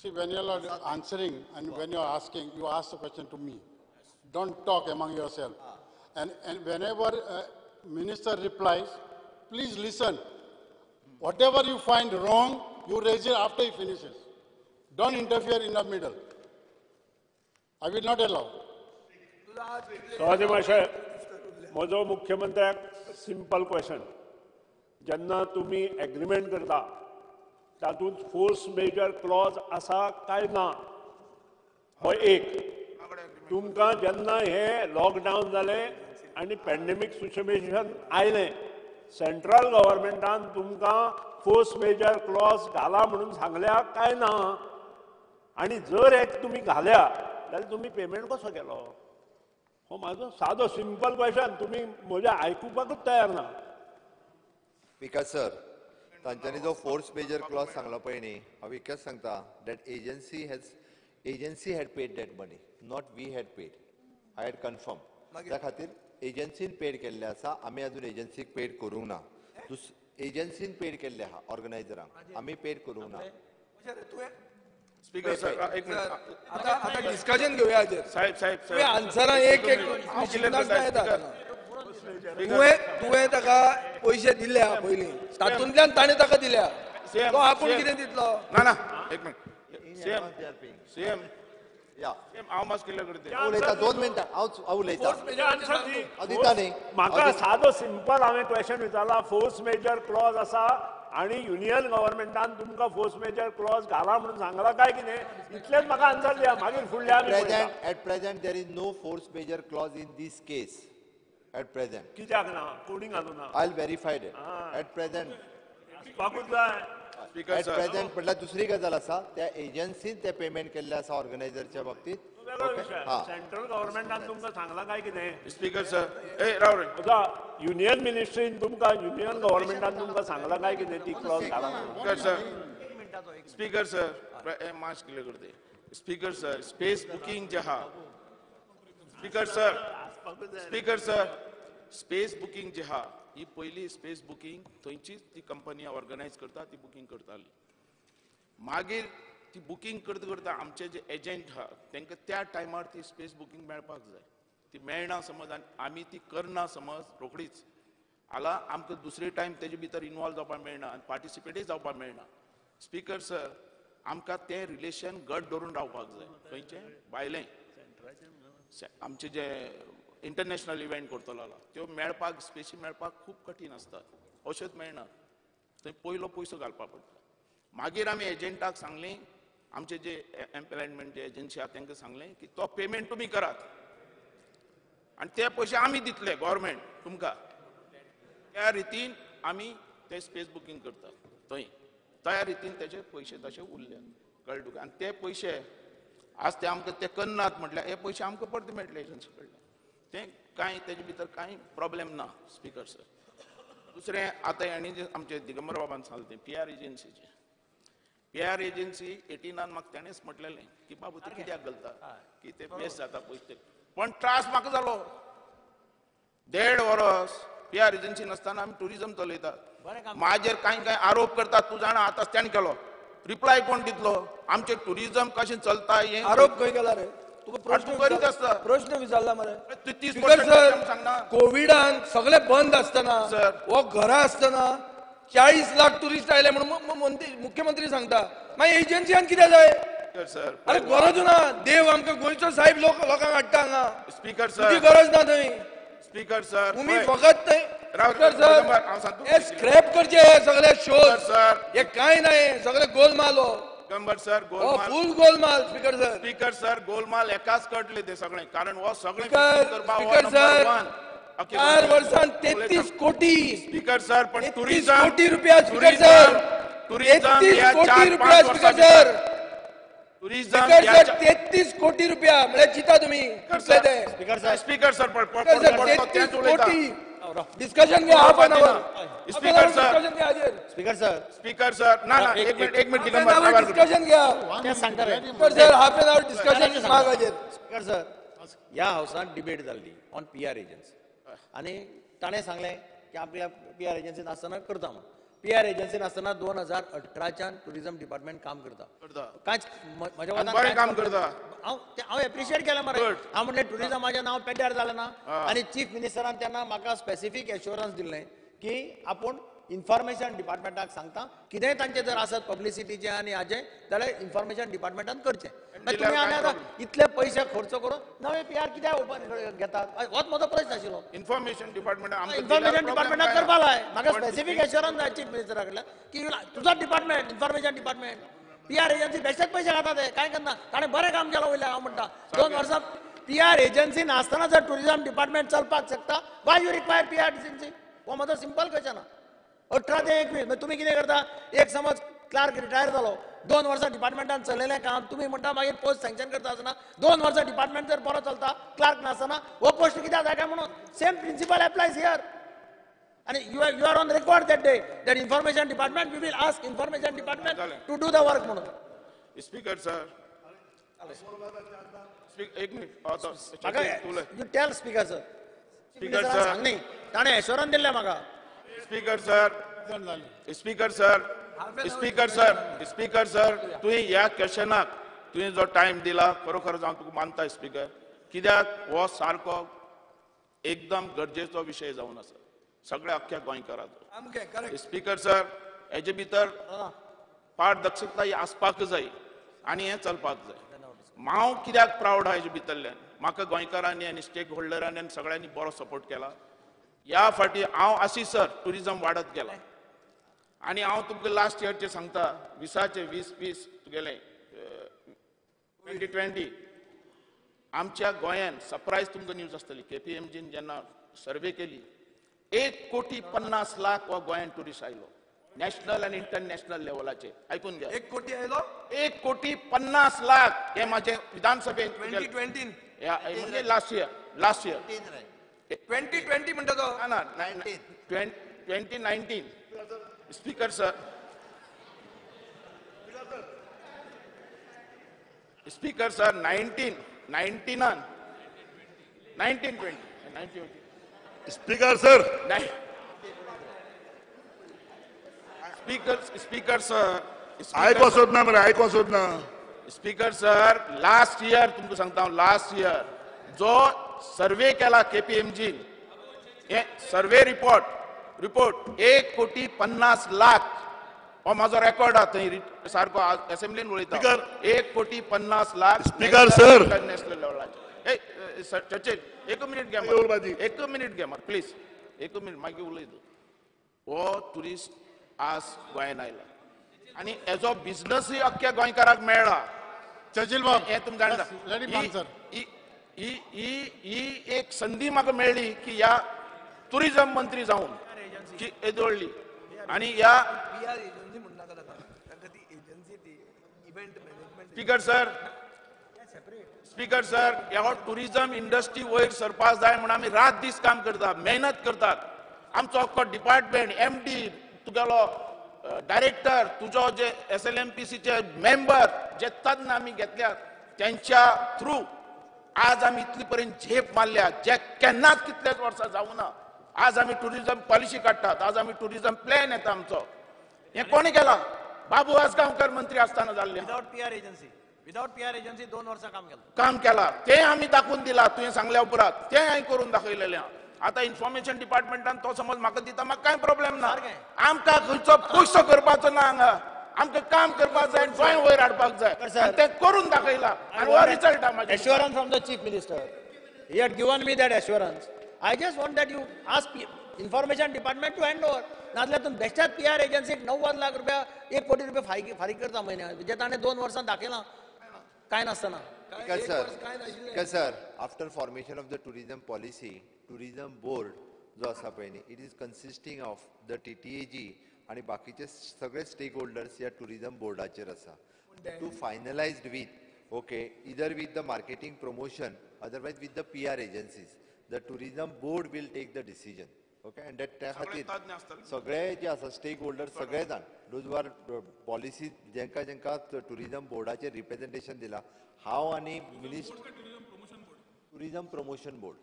See, when you are answering and when you are asking, you ask the question to me. Don't talk among yourself. And whenever minister replies, please listen. Whatever you find wrong, you raise it after he finishes. Don't interfere in the middle. I will not allow. सभापती महाशय, म्हजो मुख्यमंत्र्याक simple question. जेन्ना तुमी agreement करता तातूंत force major Claus आसा काय ना? हो एक. तुमकां जेन्ना हें लॉकडावन जालें आनी पॅन्डेमीक सिच्युएशन आयलें, सेंट्रल गव्हर्मेंटान तुमकां फोर्स मेजर क्लॉज घाला म्हणून सांगल्या काय ना? आनी जर एक तुमी घाल्या जाल्यार तुमी पेमेंट कसो केलो? हो म्हाजो सादो सिंपल क्वेश्चन. तुमी म्हज्या आयकुपाकूच तयार ना. स्पीकर सर, तांच्यांनी जो फोर्स मेजर क्लॉज सांगला पळय न्ही, हांव इतकेंच सांगता that agency had paid that money, not we had paid. I had confirm. त्या खातीर एजन्सीन पेड केल्लें आसा, आमी अजून एजन्सीक पेड करूंक ना. एजन्सीन पेड केल्लें आहा ऑर्गनायझरांक, आमी पेड करूंक ना. स्पीकर सर, एक मिनिट. आतां डिस्कशन घेवया हाचेर. साहेब साहेब तुवें आन्सरां एक एक येता. तुवें ताका पयशे दिल्या पयलीं, तातूंतल्यान ताणें ताका दिल्या, तो आपूण कितें दितलो? ना ना, एक मिनिट. सीएम सीएम हांव मातसो कितें करता उलयता 2 मिनटां. हांव उलयता, हांव दिता न्ही. म्हाका सादो सिंपल हांवें क्वेश्चन विचारला. फोर्स मेजर क्लॉज आसा आनी युनियन गव्हर्मेंटान तुमकां फोर्स मेजर क्लॉज घाला म्हणून सांगला काय कितें? इतलेंच म्हाका आन्सर दिया, मागीर फुडल्या. At present there is no force majeure clause in this case. At present. कित्याक ना? कोणी घालू ना? I'll verify it. At present. आसपाकूच जाय. At present म्हटल्यार दुसरी गजाल आसा, त्या एजन्सीन ते पेमेंट केल्लें आसा ऑर्गनायझरच्या बाबतीत. सेंट्रल गव्हर्मेंटान तुमकां सांगलां काय कितें? स्पीकर सर, ए राव रे. युनियन मिनिस्ट्रीन तुमकां, युनियन गव्हर्मेंटान तुमकां सांगलां काय कितें ती क्लॉज घाला? स्पीकर सर, मास्क क्लियर करते. स्पीकर सर, स्पेस बुकींग जे आहा, speaker sir, speaker sir, space booking जे आहा, ही पयली स्पेस बुकींग थंयचीच ती कंपनी ऑर्गनायज करता, ती बुकींग करताली. मागीर ती बुकींग करता करता आमचे जे एजंट आहा तांकां त्या टायमार ती स्पेस बुकींग मेळपाक जाय. ती मेळना समज आनी आमी ती करना समज रोखडीच आला आमकां दुसरे टायम तेजे भितर इनवॉल्व जावपाक मेळना आनी पार्टिसिपेटय जावपाक मेळना. स्पीकर सर, आमकां तें रिलेशन घट धरून रावपाक जाय. खंयचें भायलें आमचे जे इंटरनॅशनल इव्हेंट करतलो जाल्यार त्यो मेळपाक, स्पेसी मेळपाक खूब कठीण आसतात, अश्योच मेळना. थंय पयलो पयसो घालपाक पडटा. मागीर आमी एजंटाक सांगलें, आमचे जे एम्प्लॉयमेंट जे एजन्सी आहा तांकां सांगलें की तो पेमेंट तुमी करात आनी ते पयशे आमी दितले गव्हर्मेंट तुमकां. त्या रितीन आमी ते स्पेस बुकींग करतात थंय तयार रितीन तेजे पयशे तशे उरले कळ्ळे तुका. आनी ते पयशे आज ते आमकां ते करनात म्हटल्यार हे पयशे आमकां परते मेळटले एजन्सी कडल्यान. ते कांय तेजे भितर कांय प्रॉब्लेम ना स्पीकर सर. दुसरें आतां हेणी जे आमचे दिगंबर बाबान सांगलें तें पी आर एजन्सीचें, पी आर एजन्सी 18 म्हाका तेणेच म्हटलेलें की बाबू ते कित्याक घालता की ते वेस्ट जाता पयशे, पण त्रास म्हाका जालो. 1.5 वरस पी आर एजन्सी नासतना आमी ट्युरिजम चलयतात. म्हाजेर कांय कांय आरोप करतात, तूं जाणा आतां तेणें केलो, रिप्लाय कोण दितलो? आमचें ट्युरिजम कशें चलता हें आरोप खंय केला रे? तुका प्रश्न करीत आसता, प्रश्न विचारला मरे. 30% सांगना. कोविडान सगळे बंद आसतना वो घरा आसतना 40 लाख टुरिस्ट आयले म्हणून मुख्यमंत्री सांगता, मागीर एजन्सीयान कितें जाय? अरे गरज ना, देव आमकां गोंयचो साहेब लोकांक हाडटा हांगा. स्पीकर सर तुजी गरज ना थंय. स्पीकर सर तुमी फकत थंय स्पीकर सर हे स्क्रॅप करचे हे सगळे शोज, हे कांय ना, हे सगळे गोलमाल. हो दिगंबर सर गोलमाल, फूल गोलमाल स्पीकर सर. स्पीकर सर गोलमाल एकाच कळटले ते सगळे, कारण हो सगळे स्पीकर सर 4 वर्सांत 33 कोटी स्पीकर सर, पण टुरिझम कोटी रुपया स्पीकर सर, 33 कोटी रुपया speaker sir, tourism speaker sir 33 कोटी रुपया म्हळ्यार चिंता तुमी स्पीकर सर. स्पीकर सर 33 कोटी डिस्कशन घ्या half an hour. Speaker sir, speaker sir, speaker sir ना ना एक मिनिट, एक मिनिट दिगंबर डिस्कशन घ्या सांगता रे speaker sir, half an hour discussion माग हाजेर. स्पीकर सर ह्या हावसान डिबेट जाल्ली ऑन पी आर एजन्सी आनी ताणें सांगलें की आपल्या पी आर एजन्सी नासतना करता म्हणून. पी आर एजन्सी नासतना 2018च्यान ट्युरिजम डिपार्टमेंट काम करता, कांयच म्हज्या काम करता. हांव एप्रिशिएट केलें मरे. हांव म्हणलें ट्युरिजमाचें नांव पेड्ड्यार जालें ना आनी चीफ मिनिस्टरान तेन्ना म्हाका स्पेसिफीक एश्योरन्स दिल्लें की आपूण इन्फॉर्मेशन डिपार्टमेंटाक सांगता कितेंय तांचें जर आसत पब्लिसिटीचें आनी हाजें जाल्यार इन्फॉर्मेशन डिपार्टमेंटान करचें. तुमी आनी आतां इतले पयशे खर्च करून नवे पी आर कित्याक ओपन घेतात होच म्हजो प्रश्न आशिल्लो. इन्फॉर्मेशन डिपार्टमेंटाक इन्फॉर्मेशन डिपार्टमेंटाक करपा जाय. म्हाका स्पेसिफीक एश्योरन्स जाय चीफ मिनिस्टरा कडल्यान की तुजो department information department P R agency बेश्टेच पयशे खाता ते कांय करना. ताणें बरें काम केलां वयल्यान हांव म्हणटा 2 वर्सां पी आर एजन्सी नासतना जर ट्युरिजम डिपार्टमेंट चलपाक शकता, why you require P R agency? हो म्हजो सिंपल क्वेश्चन आहा. 18 ते 21 मागीर तुमी कितें करता? एक समज क्लार्क रिटायर जालो, 2 वर्सां डिपार्टमेंटान चलयलें काम, तुमी म्हणटा मागीर पोस्ट सँक्शन करता आसतना 2 वर्सां डिपार्टमेंट जर बरो चलता क्लार्क नासतना हो पोस्ट कित्याक जाय काय म्हणून? Same principle applies here. आनी you are on record that day that information department we will ask information department to do the work म्हणून. स्पीकर सर एक minute, you tell speaker sir. Speaker sir सांगनी ताणें एश्योरन्स दिल्लें म्हाका. Speaker sir, speaker sir, speaker sir, speaker sir तुवें ह्या क्वेश्चनाक तुवें जो time दिला खरोखरच हांव तुका मानता स्पीकर, कित्याक हो सारको एकदम गरजेचो विशय जावन आसा सगळ्या अख्ख्या गोंयकाराचो. स्पीकर सर हेजे भितर पारदर्शकता ही आसपाक जाय आनी हें चलपाक जाय. हांव कित्याक प्रावड आहा हेजे भितरल्यान, म्हाका गोंयकारांनी आनी स्टेक होल्डरांनी आनी सगळ्यांनी बरो सपोर्ट केला. ह्या फाटी हांव आसी सर ट्युरिजम वाडत गेला आनी हांव तुमकां लास्ट इयरचें सांगता, 20 20 तुगेलें 2020 आमच्या गोंयान सरप्रायज तुमकां न्यूज आसतली, केपीएमजीन जेन्ना सर्वे केली 1,50,00,000 हो गोंयान ट्युरिस्ट आयलो नॅशनल आनी इंटरनॅशनल लेवलाचे. आयकून घ्या, 1 कोटी आयलो, 1,50,00,000 हे माझे विधानसभेत 2020 म्हणजे लास्ट इयर, लास्ट इयर 2020 म्हणटा तो ना 2019. Speaker sir, speaker sir 19 19 20. Speaker sir, speaker, speaker sir आयको सोदना मरे, आयको सोदना. स्पीकर सर लास्ट इयर तुमकां सांगता हांव, लास्ट इयर जो सर्वे केला केपीएमजी हे सर्वे रिपोर्ट रिपोर्ट 1,50,00,000 हो म्हाजो रेकॉर्ड आहा थंय सारको असेंब्लीन उलयता. 1,50,00,000 स्पीकर सर इंटरनॅशनल लेवलाचेर. चर्चिल एक मिनिट घे मरे, एक मिनिट घे मरे प्लीज, एक मिनिट मागीर उलय तूं. हो ट्युरिस्ट आज गोंयान आयला आनी एजो बिजनसूय अख्ख्या गोंयकाराक मेळ्ळा. चर्चिल बाब हें तुमकां जाणा, ही ही एक संदी म्हाका मेळ्ळी की ह्या टुरिजम मंत्री जावन की येदोळ्ळी आनी ह्या स्पीकर सर, स्पीकर सर, ह्या टुरिझम इंडस्ट्री वयर सरपाक जाय म्हूण आमी रात दीस काम करतात, मेहनत करतात. आमचो अख्खो डिपार्टमेंट, एमडी, तुगेलो डायरेक्टर, तुजो जे SLMPC member जे तज्ञ आमी घेतल्यात त्यांच्या थ्रू आज आमी इतली पर्यंत झेप मारल्या जे केन्नाच कितल्याच वर्सां जावं ना. आज आमी टुरिझम पॉलिसी काडटात, आज आमी टुरिझम प्लॅन येता आमचो. हें कोणी केलां? बाबू आजगांवकर मंत्री आसतना जाल्लें. Without PR agency, without PR agency 2 वर्सां काम केलां, काम केलां तें आमी दाखोवन दिलां. तुवें सांगल्या उपरांत तें हांवें करून दाखयलेलें. आतां इन्फॉर्मेशन डिपार्टमेंटान तो समज म्हाका दिता, म्हाका कांय प्रॉब्लेम ना. आमकां खंयचो पयसो करपाचो ना हांगा, आमकां काम करपाक जाय, गोंय वयर हाडपाक जाय, आनी तें करून दाखयलां आनी हो रिजल्ट आहा. Assurance from the chief minister, he had given me that assurance. I just want that you ask information department to hand over. नाजाल्यार तुमी बेश्ट्याच पीआर एजन्सीक 90 लाख रुपया, 1 कोटी रुपया फारीक करता म्हयन्याक, जे ताणें 2 वर्सां दाखयलां कांय नासतना. Speaker sir, after formation of the tourism policy, tourism board जो आसा पळय न्ही, it is consisting of the TTAG आनी बाकीचे सगळे स्टेक होल्डर्स ह्या टुरिझम बोर्डाचेर आसा. To finalised with okay either with the marketing promotion, otherwise with the PR agencies, the tourism board will take the decision. Okay, and that त्या खातीर सगळे जे आसा stake holder सगळे जाण those are policy जेंका जेंका टुरिझम बोर्डाचेर रिप्रेझेंटेशन दिला, हांव आनी minister tourism promotion board,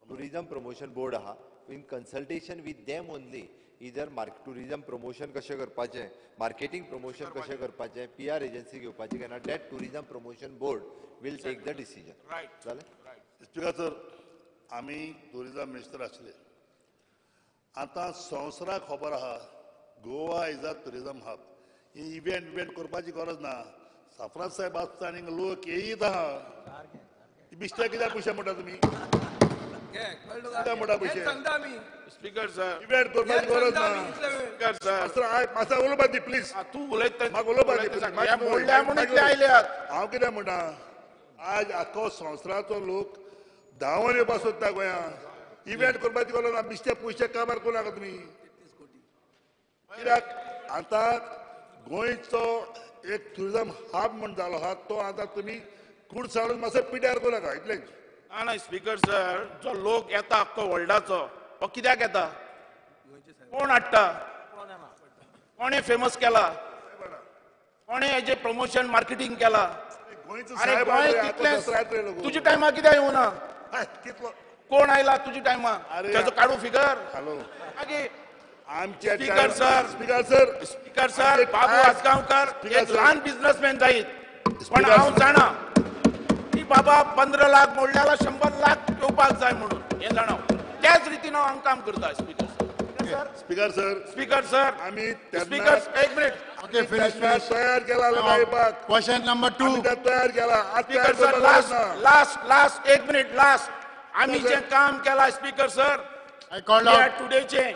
tourism promotion board आहा, in consultation with them only either tourism promotion कशें करपाचें, मार्केटिंग प्रमोशन कशें करपाचें, पीआर एजन्सी घेवपाची काय ना, that tourism promotion board will take the decision. जालें? स्पीकर सर, आमी टुरिझम मिनिस्टर आसले. आतां संवसाराक खबर आहा Goa is a tourism hub. He event event करपाची गरज ना. साफराज साहेब आसता आनी लोक येयत आहा. बिश्टे कित्याक पयशे म्हणटा तुमी? कित्याक म्हणटा पयशे? स्पीकर सर, इव्हेंट करपाची गरज ना. स्पीकर सर, मातसो उलोवपा दी प्लीज. तूं उलयता, म्हाका उलोवपा दी. हांव कितें म्हणटा, आज आख्खो संवसाराचो लोक धांवन येवपाक सोदता गोंयांत. इव्हेंट करपाची गरज ना. बिश्टे पयशे काबार करूं नाका तुमी. कित्याक आतां गोंयचो एक टुरिझम हब म्हण जालो आहा, तो आतां तुमी कुडसाळून मातसो पिड्यार करूं नाका, इतलेंच. ना ना स्पीकर सर, जो लोक येता आख्खो वर्ल्डाचो, तो कित्याक येता? कोण हाडटा? कोणें फेमस केला? कोणें हेजें प्रमोशन मार्केटींग केला? अरे गोंय तितलें तुज्या टायमार कित्याक येवना? कोण आयला तुज्या टायमार? तेजो काडू फिगर. मागीर आमचे speaker sir, speaker sir, speaker sir, Babu Ajgaonkar एक ल्हान बिझनेसमॅन जायत, पण हांव जाणा की बाबा 15 लाख मोडल्याला 100 लाख येवपाक जाय म्हणून हें जाणा. त्याच रितीन हांव काम करता. Speaker sir, speaker sir, speaker sir, आमी स्पीकर एक मिनिट. ओके, फिनिश तयार केला लोकांक. क्वेश्चन नंबर 2 तयार केला. Speaker sir, last last last एक मिनिट लास्ट. आमी जें काम केला स्पीकर सर, टुडेचें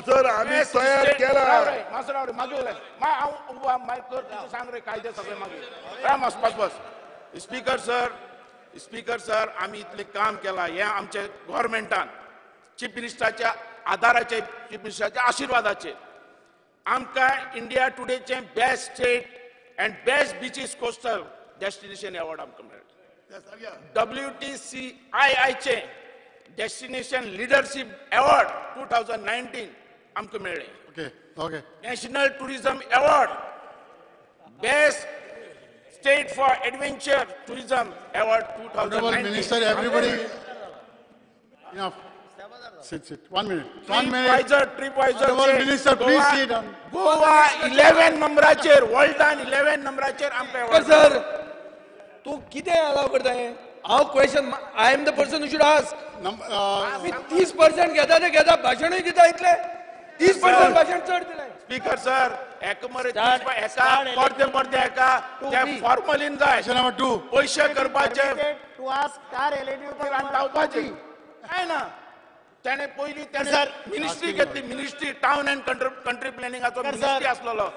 सर आमी तयार केला. मातसो राव रे, मागीर उलय. हांव उबो मायक कर, तुजें सांग रे कायदे सगळे मागीर. राव मातसो, बस बस. स्पीकर सर, स्पीकर सर, आमी इतलें काम केलां हें आमच्या गव्हर्मेंटान, चीफ मिनिस्टराच्या आदाराचेर, चीफ मिनिस्टराच्या आशिर्वादाचेर आमकां India टुडेचें best state and best beaches coastal destination award आमकां मेळ्ळें. WTCII destination leadership award 2019 आमकां मेळ्ळें. Okay okay. National tourism award, best state for adventure tourism award 2019. Minister, everybody enough. Sit, sit. 1 minute. 1 minute. TripAdvisor. Minister, please sit down. Goa 11 नंबराचेर, वर्ल्डान 11 नंबराचेर आमकां award. Sir, तूं कितें allow करता हें? हांव question, I am the person who should ask. आमी 30% घेता ते घेता, भाशणूय दिता इतलें. 30% भाशण चड दिलें. स्पीकर सर, एका मरे एका परते परते एका ते फॉर्मलीन जाय. पयशे करपाचे धांवपाचे काय ना. त्याने पयली त्याने मिनिस्ट्री घेतली, मिनिस्ट्री टावन अँड कंट्री प्लॅनिंगाचो मिनिस्ट्री आसलेलो,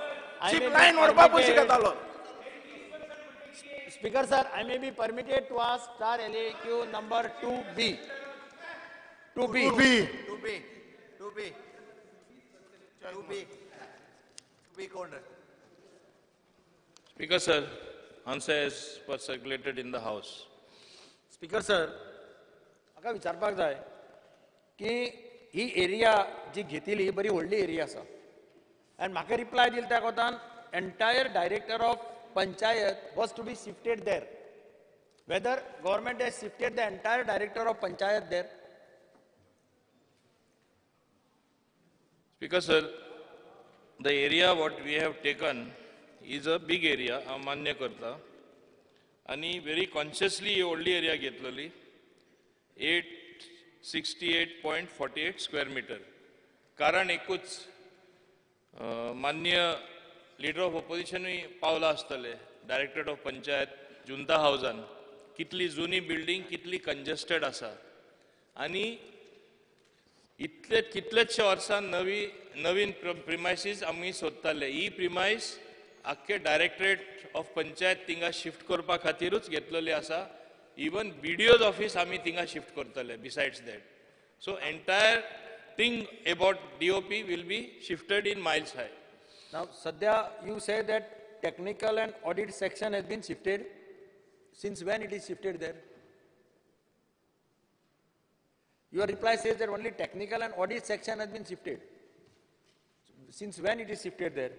चीप लायन व्हरपा पयशे घेतालो. Speaker sir, I may be permitted to ask star LAQ number 2B. 2B. 2B. 2B. 2B. 2B कोण? Speaker sir, answer as per circulated in the house. Speaker sir, म्हाका विचारपाक जाय की ही एरिया जी घेतली ही बरी व्हडली एरिया आसा आनी म्हाका रिप्लाय दिला त्या कोतान entire director of panchayat was to be shifted there. Whether government has shifted the entire director of panchayat there? Speaker sir, the area what we have taken is a big area, हांव मान्य करता आनी very consciously ही व्हडली area घेतलेली 868.48 square meter. कारण एकूच, मान्य leader of ऑपोजिशनूय पावला आसतले डायरेक्टरेट ऑफ पंचायत जुंता हावजान कितली जुनी बिल्डींग कितली कंजस्टेड आसा आनी इतले कितलेचशे वर्सां नवी नवीन प्रिमायसीस आमी सोदताले. ही प्रिमायस आख्खे डायरेक्टरेट ऑफ पंचायत थिंगा शिफ्ट करपा खातीरूच घेतलेली आसा. इवन बीडीओज ऑफिस आमी थिंगा शिफ्ट करतले besides that. So entire thing about DOP will be shifted in Miles High. Now, Sadhya, you say that technical and audit section has been shifted. Since when it is shifted there? Your reply says that only technical and audit section has been shifted. Since when it is shifted there?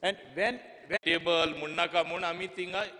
And when table मुण्णाका म्हूण आमी थिंगा